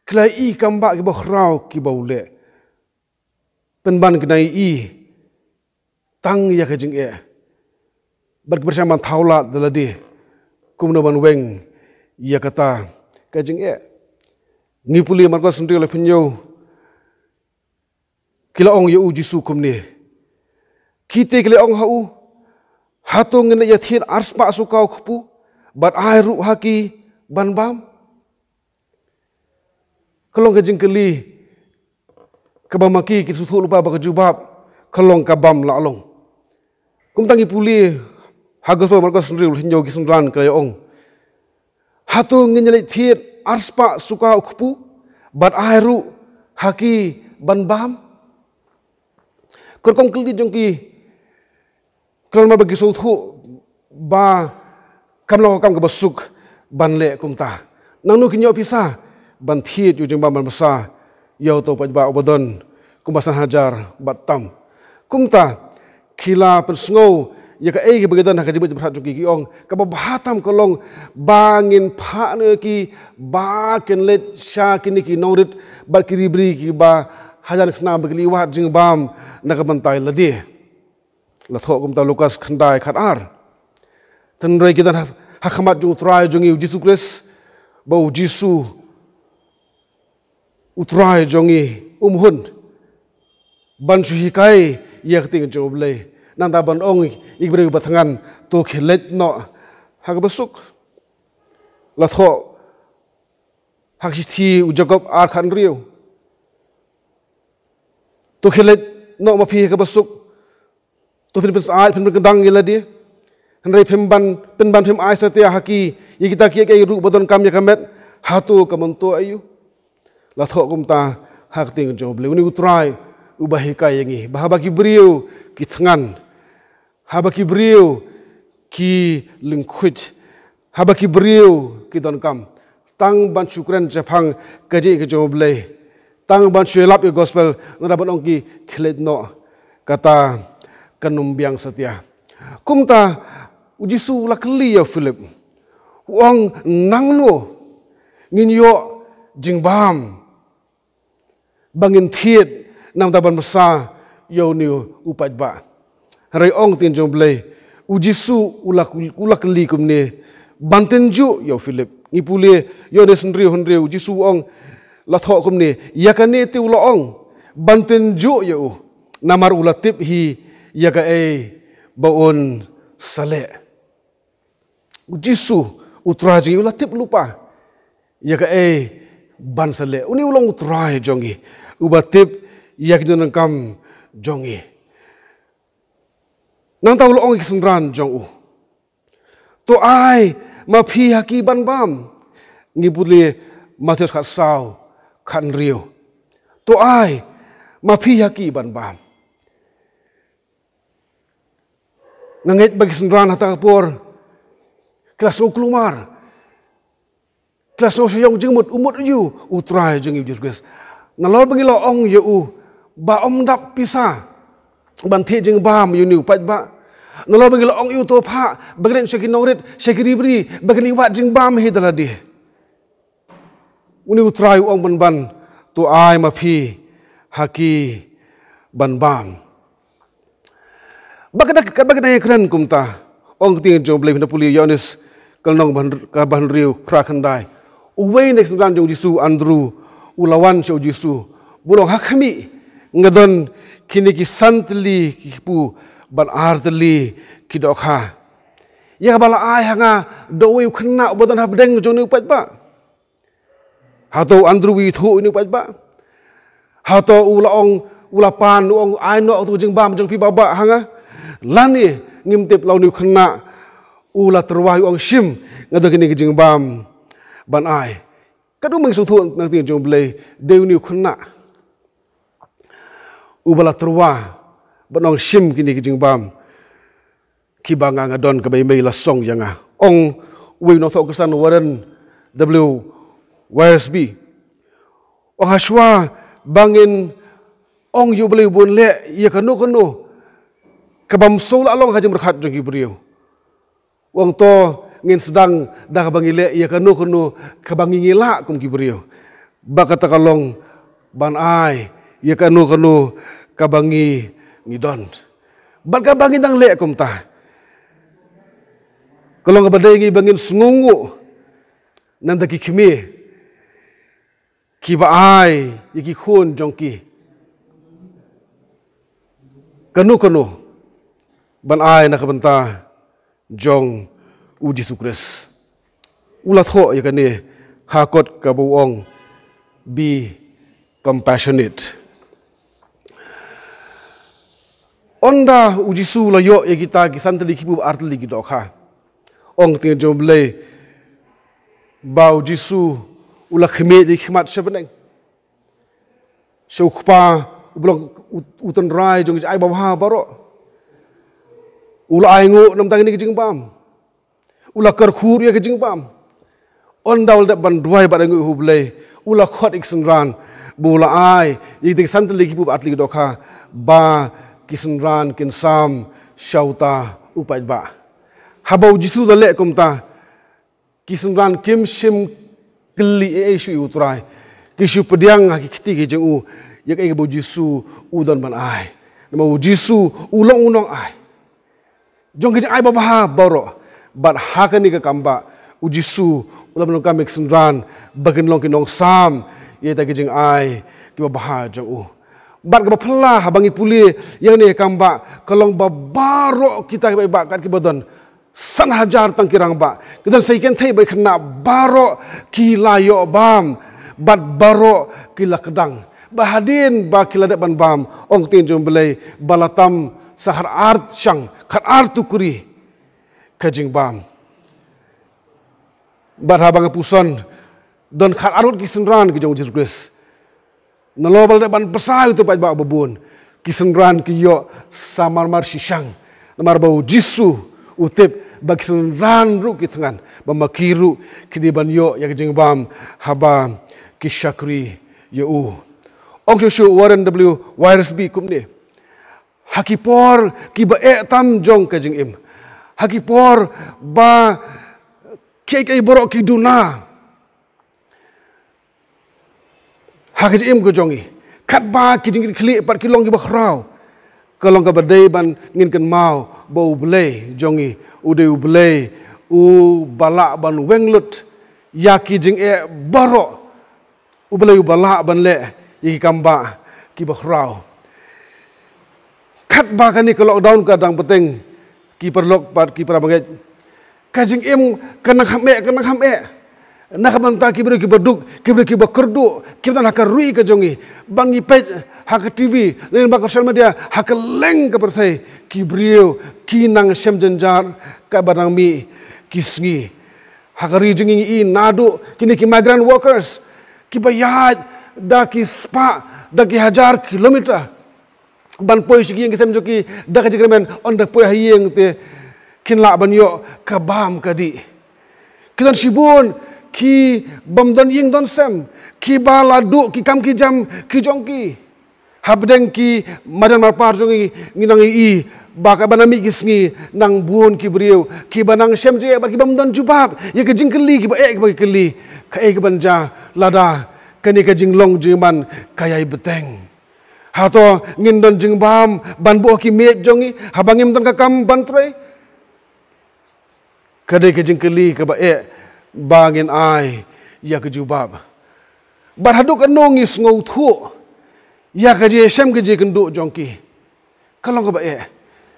ki la ïohi kam ba kiba khraw kiba u leh. Pynban ki dang ïohi tang ïa ka jingeh bad ki pyrshang ban thaw lad da lade kumno ban weng ïa kata ka jingeh. Ngi pule Markos hynriew, laiphew hynñiew, ki la ong ïa u Jisu kumne. Ki te ki la ong ha u, hato ngin ïa thied arspah suka u kpu bad ai ruh ha ki ban bam? Ka long ka jingkylli kaba ma ki ki sngewthuh lypa ba ka jubab ka long ka bam la long. Kumta ngi pule ha Gospel Markos hynriew, laiphew hynñiew, ki synran ki la ong, hato ngin ïa leit thied arspah suka u kpu bad ai ruh ha ki ban bam? Ka rukom kylli jong ki ka long ba ki sngewthuh ba kam long ka kam kaba suk ban leh kumta. Nangno kin ïoh pisa ban thied ïa u jingbam ban bsa ïa uto u paidbah uba don kumba san hajar bad tam? Kumta ki la pynsngew ïa kaei kaba ki don ha ka jingmut jingpyrkhat jong ki, ki ong, kaba bha tam ka long ba ngin phah noh ïa ki ba kin leit sha kine ki nongrit bad ki ribri kiba hajan khynnah ba ki leit wad jingbam na ka bynta lade. La thoh kumta Lukas khyndai, khat ar. Hynrei ki don ha, ha khmat jong u Trai jong ngi u Jisu Khrist, ba u Jisu u Trai jong ngi um hun ban shu hikai ïa ka ktien jong U Blei, nangta ban ong ïa ki briew ba thngan, to khie leit noh ha kaba suk. La thoh ha ka shithi u Jakob ar, khat hynriew, to khie leit noh ma phi ha kaba suk. To phin pynsaid, phin pynkyndang ïa lade. Hynrei phim ban, pynban phim ai satia ha ki ïa kita kiei kiei ruh ba donkam ïa ka met. Hato ka myntoi aïu? La thoh kumta Ha ka ktien jong U Blei, une U Trai uba hikai ïa ngi ba haba ki briew ki thngan, haba ki briew ki lyngkhuid, haba ki briew ki donkam, tang ban shu kren shaphang ka jingïeit ka jong U Blei, tang ban shu ïalap ïa ka gospel, nada ban ong ki, khie leit noh, kata kan ym biang satia. Kumta U Jisu u la kylli ïa u Philip, u ong, nangno ngin ïoh jingbam ba ngin thied namar ban bsa ïa une u paidbah? Hynrei ong ktien jong U Blei, U Jisu u la, u la kylli kumne, ban tynjuh ïa u Philip. Ngi pule Ïoannis hynriew hynriew, U Jisu u ong, la thoh kumne, ïa kane te u la ong ban tynjuh ïa u, namar u la tip hi ïa kaei ba un sa leh. U Jisu, U Trai jong ngi, u la tip lypa ïa kaei ban sa leh. Une u long U Trai jong ngi, uba tip ïa ki jingdonkam jong ngi. Nangta u la ong ïa ki synran jong u, to ai ma phi ha ki ban bam. Ngi pule Mathaios khatsaw, khathynriew, to ai ma phi ha ki ban bam. Nga ngeit ba ki synran ha kata ka por ki la sngew kulmar, ki la sngew shah ïong jingmut, u mut aïu U Trai jong ngi U Jisu Khrist? Nalor ba ngi la ong ïa u ba ym dap pisa ban thied jingbam ïa une u paidbah, nalor ba ngi la ong ïa u, to phah ba kin leit sha ki nongrit, sha ki ri bri, ba kin ïa wad jingbam hi da lade, une U Trai u ong ban ban, to ai ma phi ha ki ban bam. Ba ka dak, ba ka dang ïakren kumta, ong ktien jong U Blei, phin da pule Ïoannis ka lynnong ba hynr-, ka ba hynriew, phra khyndai, uwei na ki synran jong U Jisu, Andru, u la wan sha U Jisu, bad u ong, ha khmih, nga don kine ki san tylli ki kpu bad ar tylli ki dohkha. Ïa kaba la ai ha nga da uwei u khynnah uba don hapdeng jong une u paidbah. Hato u Andru u ithuh ïa une u paidbah? Hato u la ong, u la pan, u ong, ai noh uto u jingbam jong phi babah ha nga? Lane ngim tip, la une u khynnah u la tyrwa, u ong, shim, nga don kine ki jingbam ban ai. Katno mynta ngi sngewthuh na ka ktien jong U Blei, dei une u khynnah uba la tyrwa ban ong, shim kine ki jingbam kiba nga nga don, kaba i mei la song ïa nga. Ong uwei u nongthoh Khristan, Warren W Wiersbe, ong, hashwa ba ngin ong ïa U Blei ba un leh ïa kano kano ka bym sngewlah long ha jingmyrkhat jong ki briew, u ong, to ngin sdang da kaba ngi leh ïa kano kano kaba ngi ngi lah kum ki briew. Bad kata ka long ban ai ïa kano kano kaba ngi ngi don. Bad kaba ngi dang leh kumta ka long kaba dei ngi ba ngin sngewnguh na bynta ki kmie kiba ai ïa ki khun jong ki kano kano ban ai na ka bynta jong U Jisu Khrist. U la thoh ïa kane ha kot kaba u ong, be compassionate. Ynda U Jisu u la ïoh ïa kita ki san tylli ki kpu, ar tylli ki dohkha, ong ktien jong U Blei ba U Jisu u la khmih da ki khmat sha bneng sha U Kpa uba long u, u tynrai jong ki jingai babha baroh. U la ainguh na bynta kine ki jingbam. U la kyrkhu ruh ïa ki jingbam. Ynda u la dep ban duwai bad ainguh ha U Blei, u la khot ïa ki synran ba u la ai ïa kita ki san tylli ki kpu bad ar tylli ki dohkha ba ki synran kin sam sha uta u paidbah. Haba U Jisu u la leh kumta, ki synran kim shym kylli ei ei shuh ïa U Trai. Ki shu pdiang ha ki kti ki jong u ïa kaei kaba U Jisu u don ban ai. Namar U Jisu u long u nongai jong ki jingai babha baroh. Bad ha kane ka kambah, U Jisu u la pyndonkam ïa ki synran ba kin long ki nongsam ïa kita ki jingai kiba bha jong u. Bad kaba phylla, haba ngi pule ïa kane ka kambah, ka long ba baroh kita kiba, ba kat kiba don san hajar tang ki rangbah, ki don sa ki kynthei bad ki khynnah, baroh ki la ïoh bam bad baroh ki la kdang. Bad hadien ba ki la dep ban bam, ong ktien jong U Blei ba la tam sa khatar shang, khatar tukri ka jingbam. Bad haba nga puson, don khatar ngut ki synran ki jong U Jisu Khrist. Nalor ba la dep ban bsa ïa uto u paidbah babun, ki synran ki ïoh samar mar shishang. Namar ba u Jisu u tip ba ki synran ruh ki thngan, ba ma ki ruh ki dei ban ïoh ïa ka jingbam haba ki shakri ïa u. Ong shuh shuh u Warren W. Wiersbe kumne: Ha ki por kiba eh tam jong ka jingim, ha ki por ba kiei kiei baroh ki duna ha ka jingim ka jong ngi, katba ki jingkitkhlieh pat ki long kiba khraw, ka long kaba dei ban ngin kynmaw ba U Blei jong ngi u dei U Blei uba lah ban weng lut ïa ki jingeh baroh, U Blei uba lah ban leh ïa ki kambah kiba khraw. Katba kane ka lockdown ka dang bteng, ki paralok bad ki parabangeit, ka jingim ka nang kham eh, ka nang kham eh. Na ka bynta ki briew kiba duk, ki briew kiba kyrduh, kiba don ha ka ri ka jong ngi, ba ngi peit ha ka T V, lane ba ka social media, ha kylleng ka pyrthei, ki briew ki nang shem jynjar kaba nang mih ki sngi. Ha ka ri jong ngi ngi i naduh kine ki migrant workers kiba ïaid da ki spah, da ki hajar kilometer ban poi sha ki ïing ki sem jong ki da ka jingkyrmen, ynda poi ha ïing te kin lah ban ïoh ka bam ka dih. Ki don shibun ki bym don ïing don sem, kiba la duh ki kam ki jam ki jong ki. Hapdeng ki madan marpar jong ngi, ngi nang i ba kaba nang mih ki sngi nang bun ki briew kiba nang shem jingeh bad ki bym don jubab ïa ka jingkylli kiba eh kiba ki kylli: Kaei kaban jia lada kane ka jinglong jingman ka ïai bteng? Hato ngin don jingbam ban buh ha ki miej jong ngi haba ngim don ka kam ban trei? Ka dei ka jingkylli kaba eh ba ngin ai ïa ka jubab. Bad haduh katno ngi sngewthuh ïa ka jingïashem ka jingïakynduh jong ki? Ka long kaba eh.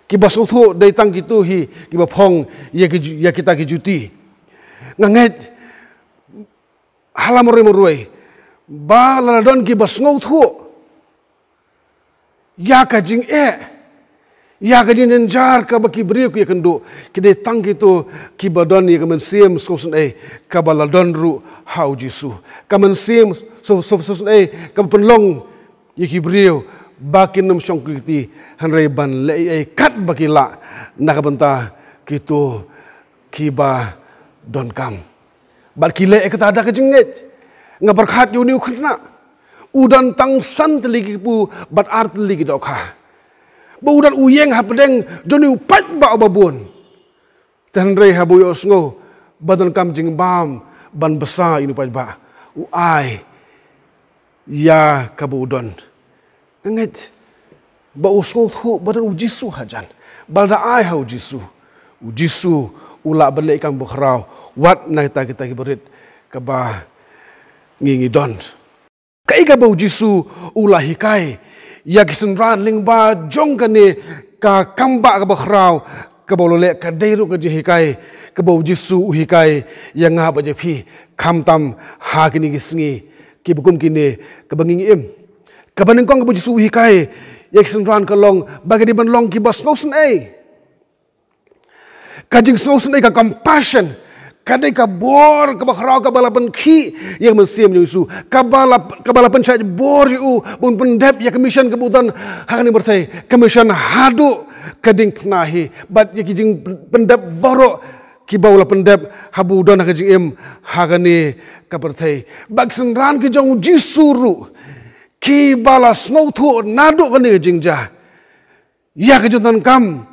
Kiba sngewthuh dei tang kito hi kiba phong ïa ki ju-, ïa kita ki juti. Nga ngeit ha la marwei marwei ba la don kiba sngewthuh ïa ka jingeh, ïa ka jingjynjar kaba ki briew ki ïakynduh, ki dei tang kito kiba don ïa ka mynsiem sngewsynei kaba la don ruh ha U Jisu. Ka mynsiem sngewsynei kaba pynlong ïa ki briew ba kin ym shong kti hynrei ban leh ei ei katba ki lah na ka bynta kito kiba donkam. Bad ki leh ei kata da ka jingngeit. Nga pyrkhat ïa une u khynnah, u don tang san tylli ki kpu bad ar tylli ki dohkha. Ba u don u ïeng hapdeng jong une u paidbah uba bun. Te hynrei haba u ïohsngew ba donkam jingbam ban bsa ïa une u paidbah, u ai ïa kaba u don. Nga ngeit ba u sngewthuh ba don U Jisu hajan. Ba lada ai ha U Jisu, U Jisu u lah ban leh ïa ka kam bakhraw wat na kita kita ki barit kaba ngi ngi don. Kaei kaba U Jisu u la hikai ïa ki synran lyngba jong kane ka kambah kaba khraw kaba u la leh? Ka dei ruh ka jinghikai kaba U Jisu u hikai ïa nga bad ïa phi, khamtam ha kine ki sngi kiba kum kine kaba ngi ngi im. Kaba nyngkong kaba U Jisu u hikai ïa ki synran ka long ba ki dei ban long kiba sngewsynei. Ka jingsngewsynei, ka compassion, ka dei ka bor kaba khraw kaba la pynkhih ïa ka mynsiem jong U Jisu, kaba la, kaba la pynshait bor ïa u ban pyndep ïa ka mission kaba u don ha kane ka pyrthei, ka mission haduh ka diengphna hi. Bad ïa ki jingpyndep baroh kiba u la pyndep haba u don ha ka jingim ha kane ka pyrthei. Bad ki synran ki jong U Jisu ruh kiba la sngewthuh naduh kane ka jingjia ïa ka jingdonkam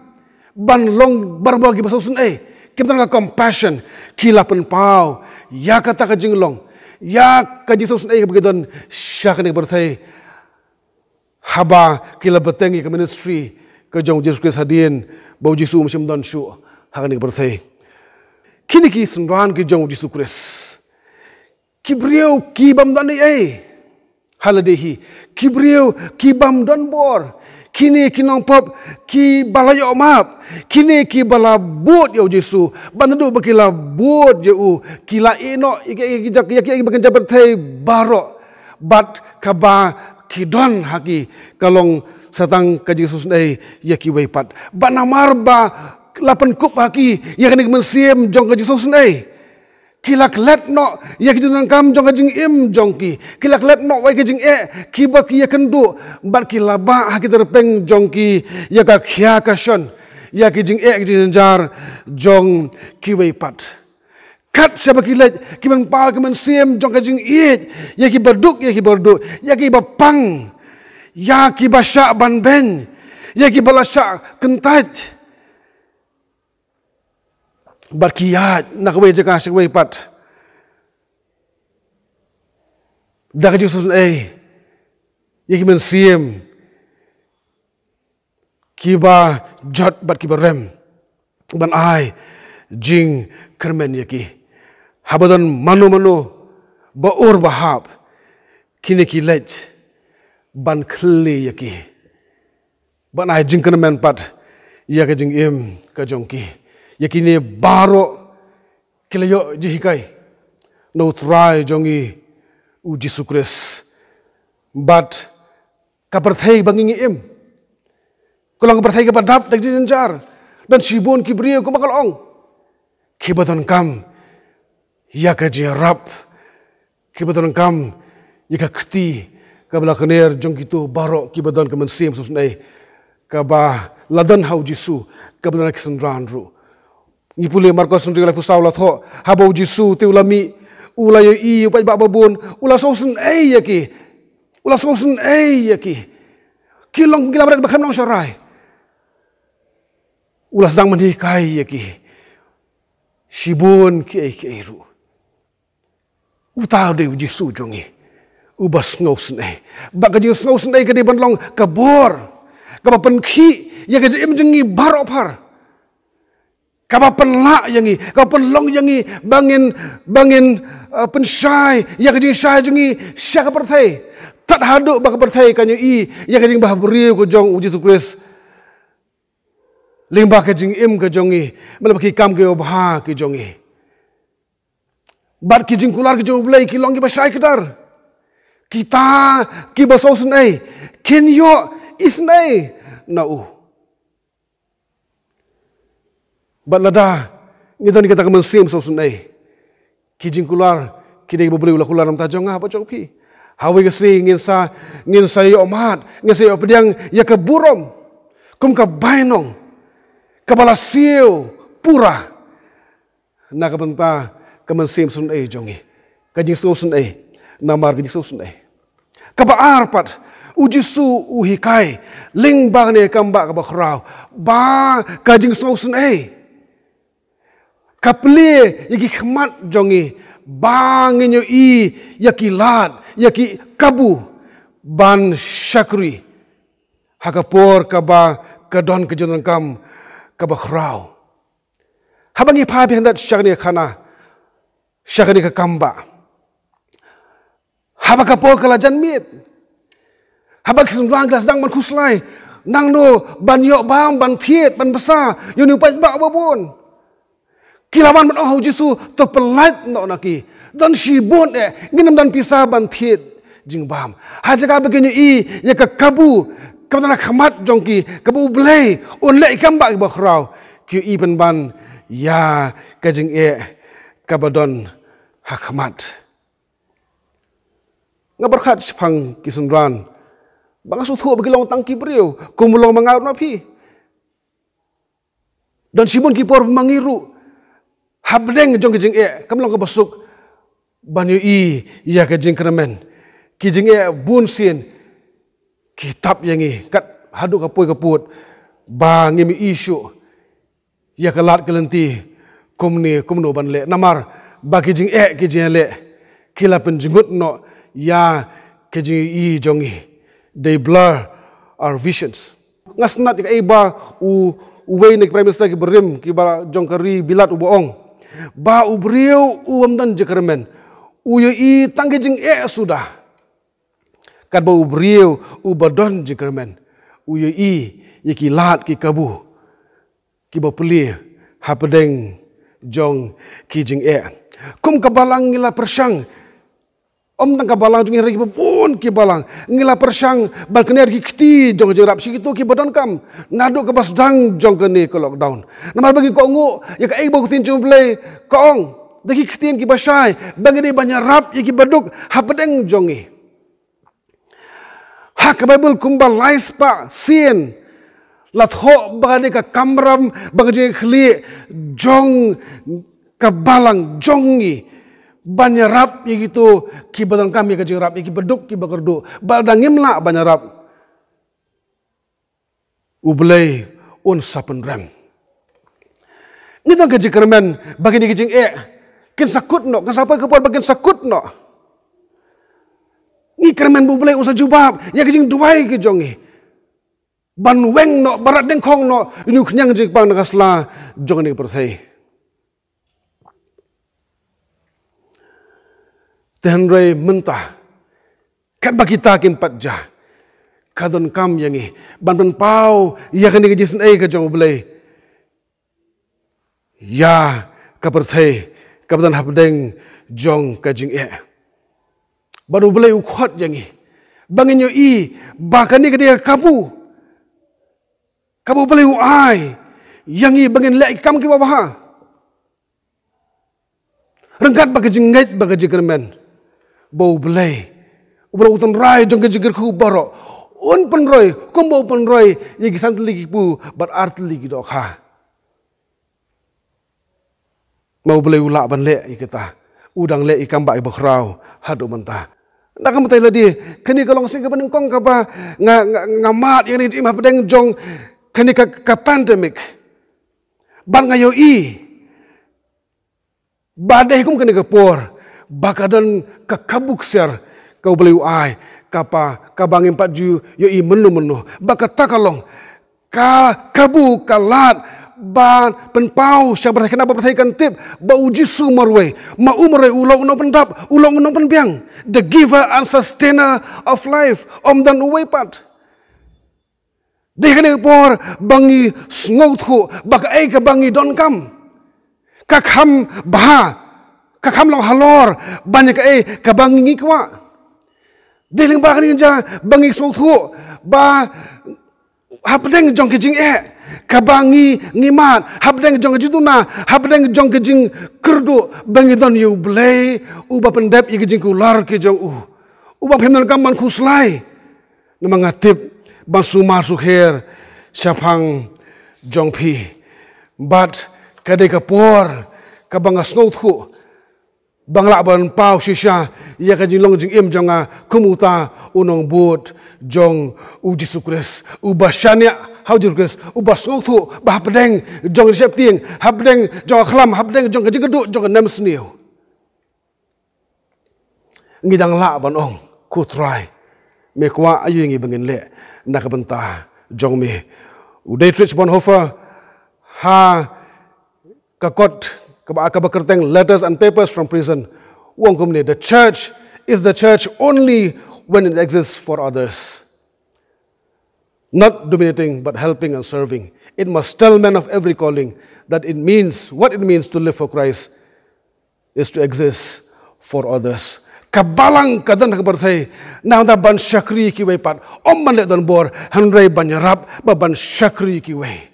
ban long barabor kiba sngewsynei, kiba don ka compassion, ki la pynpaw ïa kata ka jinglong, ïa ka jingsngewsynei kaba ki don sha kane ka pyrthei, haba ki la bteng ïa ka ministry ka jong U Jisu Khrist hadien ba U Jisu um shym don shuh ha kane ka pyrthei. Kine ki synran ki jong U Jisu Khrist, ki briew ki bym don ei ei ha lade hi, ki briew ki bym don bor, kine ki nongpop kiba la ïoh map, kine kiba la bud ïa U Jisu. Bad naduh ba ki la bud ïa u, ki la ïehnoh ïa ki, ïa ki, ïa ki, ïa ki ba kynja pyrthei baroh. Bad kaba ki don ha ki ka long sa tang ka jingsngewsynei ïa kiwei pat. Bad namar ba la pynkup ha ki ïa kane ka mynsiem jong ka jingsngewsynei, Ki la klet noh ïa ki jingdonkam jong ka jingim jong ki. Ki la klet noh ïa ki jingeh kiba ki ïakynduh, bad ki la bah ha ki tyrpeng jong ki ïa ka khia ka shon, ïa ki jingeh ki jingjynjar jong kiwei pat. Kat shaba ki leit, ki pynpaw ïa ka mynsiem jong ka jingïeit ïa kiba duk, ïa kiba duk, ïa kiba pang, ïa kiba shah ban beiñ, ïa kiba la shah kyntait. Bad ki ïaid na kawei jaka sha kawei pat da ka jingsngewsynei ïa ki mynsiem kiba jot bad kiba rem, ban ai jingkyrmen ïa ki. Haba don mano mano ba ur ba hap, kine ki leit ban khlieh ïa ki, ban ai jingkyrmen pat ïa ka jingim ka jong ki. Ïa kine baroh ki la ïoh jinghikai na U Trai jong ngi U Jisu Khrist. Bad ka pyrthei ba ngi ngi im, ka long ka pyrthei kaba dap da ka jingjynjar. Don shibun ki briew kumba ka la ong, kiba donkam ïa ka jingïarap, kiba donkam ïa ka kti kaba la kner jong kito baroh kiba don ka mynsiem sngewsynei kaba la don ha U Jisu, kaba don ha ki synran ruh. Ngi pule Markos hynriew laiphew saw, la thoh, haba U Jisu te u la mih, u la ïohi ïa u paidbah babun, u la sngewsynei ïa ki. U la sngewsynei ïa ki. Ki long, ki la bret ba khlem long sharai. U la sdang ban hikai ïa ki shibun kiei kiei ruh. Uta u dei U Jisu jong ngi, uba sngewsynei. Bad ka jingsngewsynei ka dei ban long ka bor kaba pynkhih ïa ka jingim jong ngi baroh phar, kaba pynlah ïa ngi, kaba pynlong ïa ngi ba ngin, ba ngin, uh, pynshai ïa ka jingshai jong ngi sha ka pyrthei. Tad haduh ba ka pyrthei kan ïohi ïa ka jingbhabriew ka jong U Jisu Khrist lyngba ka jingim ka jong ngi, lyngba ki kam kiba bha ki jong ngi. Bad ki jingkular ki jong U Blei ki long kiba shai kdar. Kita kiba sngewsynei kin ïoh isynei na u. Bad lada ngi don kita ka mynsiem sngewsynei, ki jingkular ki dei ba U Blei u la kular na ka bynta jong nga bad jong phi. Ha kawei ka sngi ngin sa, ngin sa ïoh mad, ngin sa ïoh pdiang ïa ka burom kum ka bainong kaba la siew pura na ka bynta ka mynsiem sngewsynei jong ngi, ka jingsngewsynei namar ka jingsngewsynei. Kaba ar pat, U Jisu u hikai lyngba kane ka kambah kaba khraw ba ka jingsngewsynei ka plie ïa ki khmat jong ngi ba ngin ïohi ïa ki lad, ïa ki kabu ban shakri ha ka por kaba ka don ka jingdonkam kaba khraw. Haba ngi phai beit hynda sha kane ka khana, sha kane ka kambah, haba ka por ka la jan miet, haba ki synran ki la sdang ban khuslai, nangno ban ïoh bam, ban thied, ban bsa ïa une u paidbah uba bun, ki la wan ban ong ha U Jisu, to pyllait noh na ki. Don shibun eh, ngin ym don pisa ban thied jingbam. Ha jaka ba kin ïohi ïa ka kabu kaba na khmat jong ki, kaba U Blei un leh ïa ki kambah kiba khraw, ki ïohi pynban ïa ka jingeh kaba don ha khmat. Nga pyrkhat shaphang ki synran ba nga sngewthuh ba ki long tang ki briew kum u long ma nga ruh na phi. Don shibun ki por ma ngi ruh hapdeng jong ka jingeh kam long kaba suk ban ïohi ïa ka jingkyrmen. Ki jingeh bunsien ki tap ïa ngi kat haduh ka poi ka pud ba ngim ïohi shuh ïa ka lad ka lynti kumne kumno ban leh, namar ba ki jingeh ki jingeh leh ki la pynjngut noh ïa ka jingïohi jong ngi. They blur our visions. Nga sngewtynnat ïa kaei ba u, uwei na ki Prime Minister kiba rim kiba jong ka ri Bilat uba ong ba u briew u bym don jingkyrmen u ïohi tang ki jingeh suda. Katba u briew uba don jingkyrmen u ïohi ïa ki lad ki kabu kiba plie hapdeng jong ki jingeh. Kum ka balang ngi la pyrshang, ym tang ka balang jong ngi, hynrei kiba bun ki balang ngi la pyrshang ban kner ki kti jong ka jingïarap sha kito kiba donkam naduh kaba sdang jong kane ka lockdown. Namar ba ngi kohnguh ïa kaei ba ka ktien jong U Blei ka ong. da ki ktien kiba shai, ba ngi dei ban ïarap ïa kiba duk hapdeng jong ngi. Ha ka Baibl kumba lai spah sien la thoh ba ka dei ka kamram, ba ka jingkhlieh jong ka balang jong ngi ban ïarap ïa kito kiba donkam ïa ka jingïarap, ïa kiba duk kiba kyrduh. Ba lada ngim lah ban ïarap, U Blei un sa pynrem. Ngi don ka jingkyrmen ba kine ki jingeh kin sa kut noh, kin sa poi ka por ba kin sa kut noh. Ngi kyrmen ba U Blei un sa jubab ïa ki jingduwai ki jong ngi, ban weng noh, ban rat dyngkhong noh ïa une u khñiang jingpang na ka sla jong kane ka pyrthei. Te hynrei mynta, katba kita kim pat jia, ka donkam ïa ngi ban pynpaw ïa kane ka jingisynei ka jong U Blei ïa ka pyrthei kaba don hapdeng jong ka jingeh. Bad U Blei u khot ïa ngi ba ngin ïohi ba kane ka dei ka kabu kaba U Blei u ai ïa ngi ba ngin leh ki kam kiba bha. Ryngkat bad ka jingngeit bad ka jingkyrmen ba U Blei, U Blei u tynrai jong ka jingkyrkhu baroh, un pynroi kumba u pynroi ïa ki san tylli ki kpu bad ar tylli ki dohkha. Ma U Blei u lah ban leh ïa kita, u dang leh ïa ki kam ba, ïa ba khraw haduh mynta. Na ka bynta lade, kane ka long shisha kaba nyngkong kaba nga, nga, nga mad ïa kane ka jingim hapdeng jong kane ka, ka pandemic. Bad nga ïohi ba dei kum kane ka por ba ka don ka kabu ksiar ka U Blei u ai, kaba, kaba ngim pat ju ïohi mynno mynno. Ba kata ka long ka kabu ka lad ban pynpaw sha pyrthei, kane ba pyrthei kan tip ba U Jisu marwei, ma u marwei u long u nongpyndap, u long u nongpynbiang, the giver and sustainer of life. Ym don uwei pat. Dei kane ka por ba ngi sngewthuh ba kaei kaba ngi donkam ka kham bha, ka kham long halor ban ïa kaei kaba ngi kwah. Dei lyngba kane ka jia ba ngi sngewthuh ba hapdeng jong ka jingeh kaba ngi, ngi mad, hapdeng jong ka jingduna, hapdeng jong ka jingkyrduh, ba ngi don ïa U Blei uba pyndep ïa ka jingkular ka jong u, uba phim donkam ban khuslai. Namar nga tip ban sumar sukher shaphang jong phi. Bad ka dei ka por kaba nga sngewthuh ba nga lah ban paw shisha ïa ka jinglong jingim jong nga kum uta u nongbud jong U Jisu Khrist, uba shaniah ha U Jisu Khrist, uba sngewthuh ba hapdeng jong ka sheptieng, hapdeng jong ka khlam, hapdeng jong ka jingkyrduh, jong ka nemsniew, ngi dang lah ban ong, Ko Trai, me kwah aïu ïa ngi ba ngin leh na ka bynta jong me? U Dietrich Bonhoeffer, ha ka kot kaba, kaba kyrteng Letters and Papers from Prison, u ong kumne: "The church is the church only when it exists for others." Not dominating, but helping and serving. It must tell men of every calling that it means, what it means to live for Christ is to exist for others. Ka balang ka don ha ka pyrthei, nang da ban shakri kiwei pat, ym ban leh donbor, hynrei ban ïarap, ba ban shakri kiwei.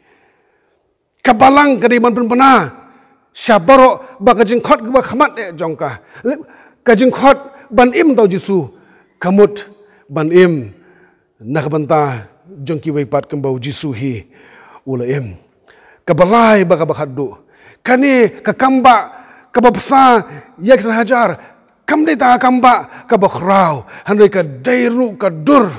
Ka balang ka dei ban pynbna sha baroh ba ka jingkhot kaba khmat eh jong ka, ka jingkhot ban im da U Jisu, ka mut ban im na ka bynta jong kiwei pat kumba U Jisu hi u la im. Kaba lai bad kaba khatduh, kane ka kambah kaba bsa ïa ki san hajar, kam dei tang ka kambah kaba khraw, hynrei ka dei ruh ka dur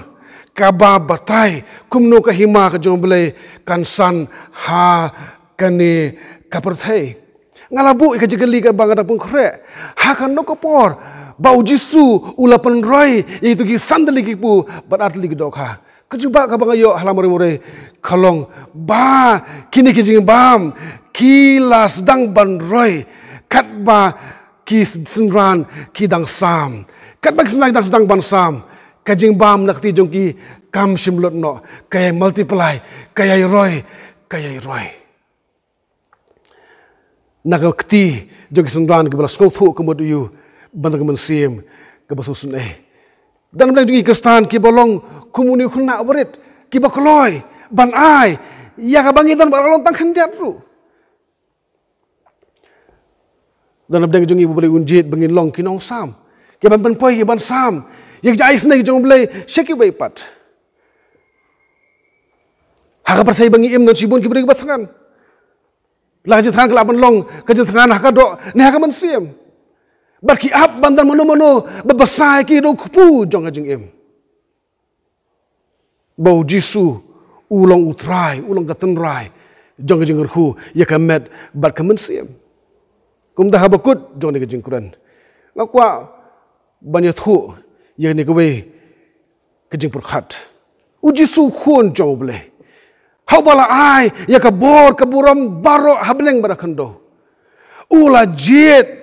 kaba batai kumno ka hima ka jong U Blei kan san ha kane ka pyrthei. Nga la buh ïa ka jingkylli kaba nga dang pynkhreh, ha kano ka por ba U Jisu u la pynroi ïa kito ki san tylli ki kpu bad ar tylli ki dohkha? Ka jubab kaba nga ïoh ha la marwei marwei ka long ba kine ki jingbam ki la sdang ban roi katba ki synran ki dang sam. Katba ki synran ki dang sdang ban sam, ka jingbam na ka kti jong ki kam shym lut noh, ka ïai multiply, ka ïai roi, ka ïai roi. Na ka kti jong ki synran kiba la sngewthuh ka mut ïa u, ban da ka mynsiem kaba sngewsynei. Dang bteng jong ki Khristan kiba long kum une u khynnah barit, kiba kloi ban ai ïa kaba ngi don, ba la long tang khyndiat ruh. Don hapdeng jong ngi ba U Blei un jied ba ngin long ki nongsam, ki ban pynpoi, ki ban sam ïa ki jingisynei ki jong U Blei sha kiwei pat. Ha ka pyrthei ba ngi im don shibun ki briew kiba thngan. La ka jingthngan ka lah ban long ka jingthngan ha ka doh ne ha ka mynsiem. Bad ki ap ban don mano mano ba bsa ïa ki da u kpu jong ka jingim. Ba U Jisu u long U Trai, u long ka tynrai jong ka jingkyrkhu ïa ka met bad ka mynsiem. Kumta ha ba kut jong kane ka jingkren, nga kwah ban ïathuh ïa kane kawei ka jingpyrkhat. U Jisu, u Khun jong U Blei, ha uba la ai ïa ka bor ka burom baroh ha bneng bad ha khyndew, u la jied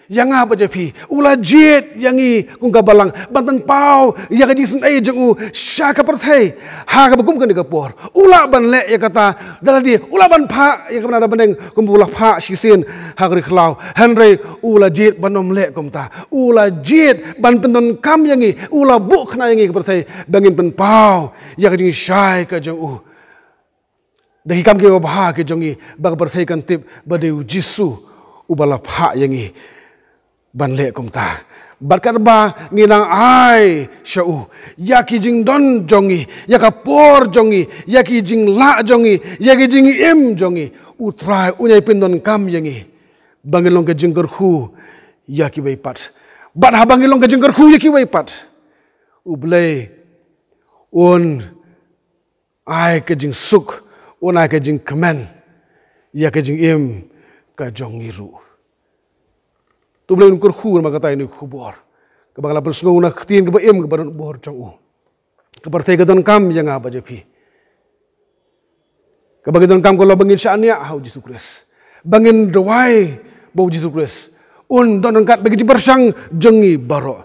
ïa nga bad ïa phi, u la jied ïa ngi kum ka balang ban pynpaw ïa ka jingisynei jong u sha ka pyrthei ha kaba kum kane ka por. U lah ban leh ïa kata da lade, u lah ban phah ïa ka bneng da bneng kumba u la phah shisien ha ka ri khlaw. Hynrei u la jied ban ym leh kumta. U la jied ban pyndonkam ïa ngi, u la buh khana ïa ngi ka pyrthei ba ngin pynpaw ïa ka jingshai ka jong u. Da ki kam kiba bha ki jong ngi, ba ka pyrthei kan tip ba dei U Jisu uba la phah ïa ngi ban leh kumta. Bad katba ngi nang ai sha u ïa ki jingdon jong ngi, ïa ka por jong ngi, ïa ki jinglah jong ngi, ïa ki jingim jong ngi, U Trai un ïai pyndonkam ïa ngi ba ngin long ka jingkyrkhu ïa kiwei pat. Bad haba ngin long ka jingkyrkhu ïa kiwei pat, U Blei un ai ka jingsuk, un ai ka jingkmen ïa ka jingim ka jong ngi ruh. To U Blei un kyrkhu namar kata ïa kane ka khubor kaba nga la pynsngew na ka ktien kaba im kaba don bor jong u. Ka pyrthei ka donkam ïa nga bad ïa phi. Kaba ngi donkam ka long ba ngin shaniah ha U Jisu Khrist, ba ngin duwai ba U Jisu Khrist un don ryngkat bad ki jingpyrshang jong ngi baroh.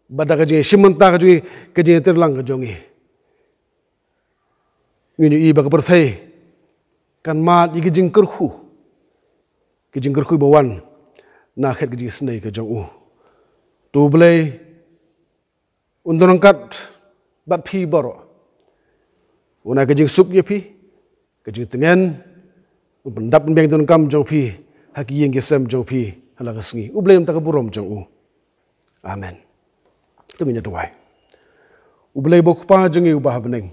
Bad da ka jingïashim bynta ka jong ngi, ka jingïatreilang ka jong ngi, ngin ïohi ba ka pyrthei kan mad ïa ki jingkyrkhu, ki jingkyrkhu ba wan na khet ka jingisynei ka jong u. To U Blei un don ryngkat bad phi baroh. Un ai ka jingsuk ïa phi, ka jingtngen, un pyndap pynbiang ïa ki donkam jong phi ha ki ïing ki sem jong phi ha la ka sngi. U Blei un ai ka burom jong u. Amen. To ngin ïa duwai. U Blei ba U Kpa jong ngi uba ha bneng,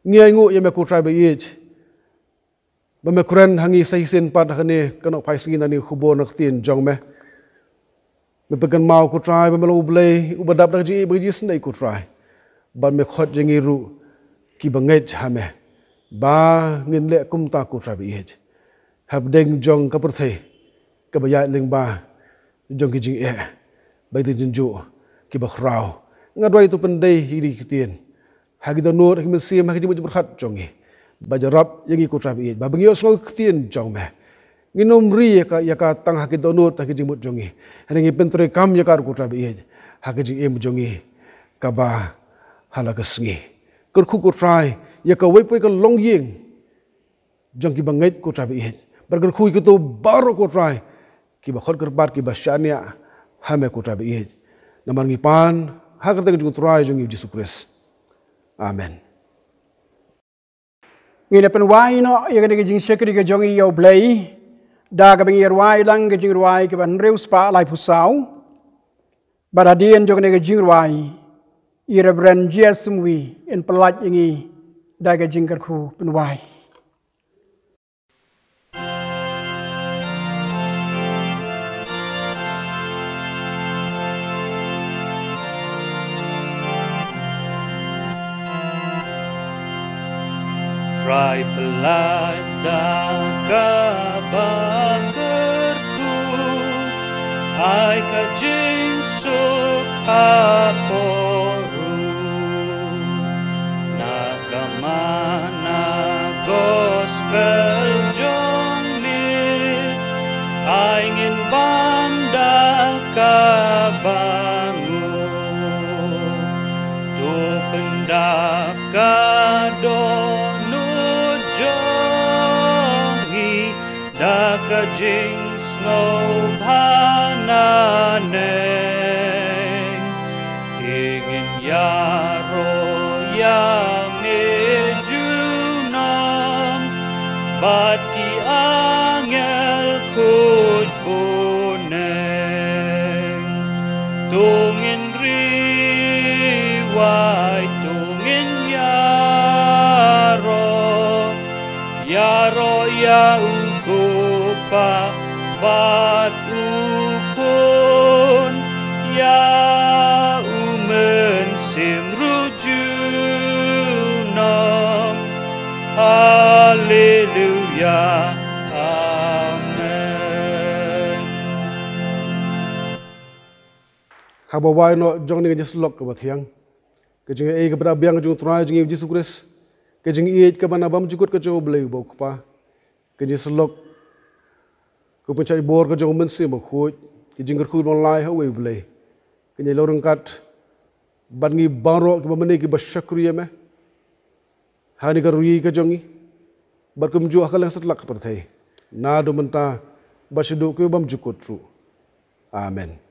ngi ainguh ïa me ko Trai ba ïeit, ba me kren ha ngi sa shisien pat ha kane ka nohphai sngi na kane ka khubor na ka ktien jong me. Me pynkynmaw ko Trai ba me long U Blei uba dap da ka jingïeit bad ka jingisynei ko Trai. Bad me khot ïa ngi ruh kiba ngeit ha me ba ngin leh kumta ko Trai ba ïeit. Hapdeng jong ka pyrthei kaba ïaid lyngba jong ki jingeh bad ki jingjuh kiba khraw, nga duwai to pyndei ïa kine ki ktien ha ki dohnud, ha ki mynsiem, ha ki jingmut jingpyrkhat jong ngi. Ba ïarap ïa ngi ko Trai ba ïeit, ba ba ngi ïohsngew ïa ka ktien jong me, ngin ym ri ïa ka, ïa ka tang ha ki dohnud, tang ha ki jingmut jong ngi. Hynrei ngin pyntreikam ïa ka ruh ko Trai ba ïeit ha ka jingim jong ngi kaba ha la ka sngi. Kyrkhu ko Trai ïa kawei pa kawei ka longïing jong kiba ngeit ko Trai ba ïeit. Bad kyrkhu ïa kito baroh ko Trai kiba khot kyrpad, kiba shaniah ha me ko Trai ba ïeit. Namar ngi pan ha ka kyrteng jong u Trai jong ngi u Jisu Khrist. Amen. Ngin ïa pynwai noh ïa kane ka jingshakri ka jong ngi ïa U Blei da kaba ngin ïa rwai lang ka jingrwai kaba hynriew spah laiphew saw. Bad hadien jong kane ka jingrwai, i Reverend J S Sumwi in pyllait ïa ngi da ka jingkyrkhu pynwai. Trai pyllait da kaba kyrkhu, ai ka jingsuk ha poro. Na ka mana gospel jong me, ai ngin bam da kaba nguh. To pyndap ka dohnud jong ngi da ka jingsngewbha nangne. Te ngin ïaroh ïa me junom bad ki angel khuid Bad u Khun ïa u Mynsiem ruh junom. Haleluya. Amen. Haba wai noh jong ngi ka jingïasyllok kaba thiang, ka jingïaei kaba da biang ka jong u Trai jong ngi Jisu Khrist, ka jingïeit kaba na bymjukut ka jong u Blei uba u Kpa, ka jingïasyllok ka pynshait bor ka jong u Mynsiem Bakhuid, ka jingkyrkhu ban long ha uwei u Blei, ka jingïalang ryngkat bad ngi baroh kiba mynne kiba shakri ïa me ha kane ka ri ka jong ngi, bad kumjuh ha kylleng satlak ka pyrthei, naduh mynta bad shaduh kiba bymjukut ruh. Amen.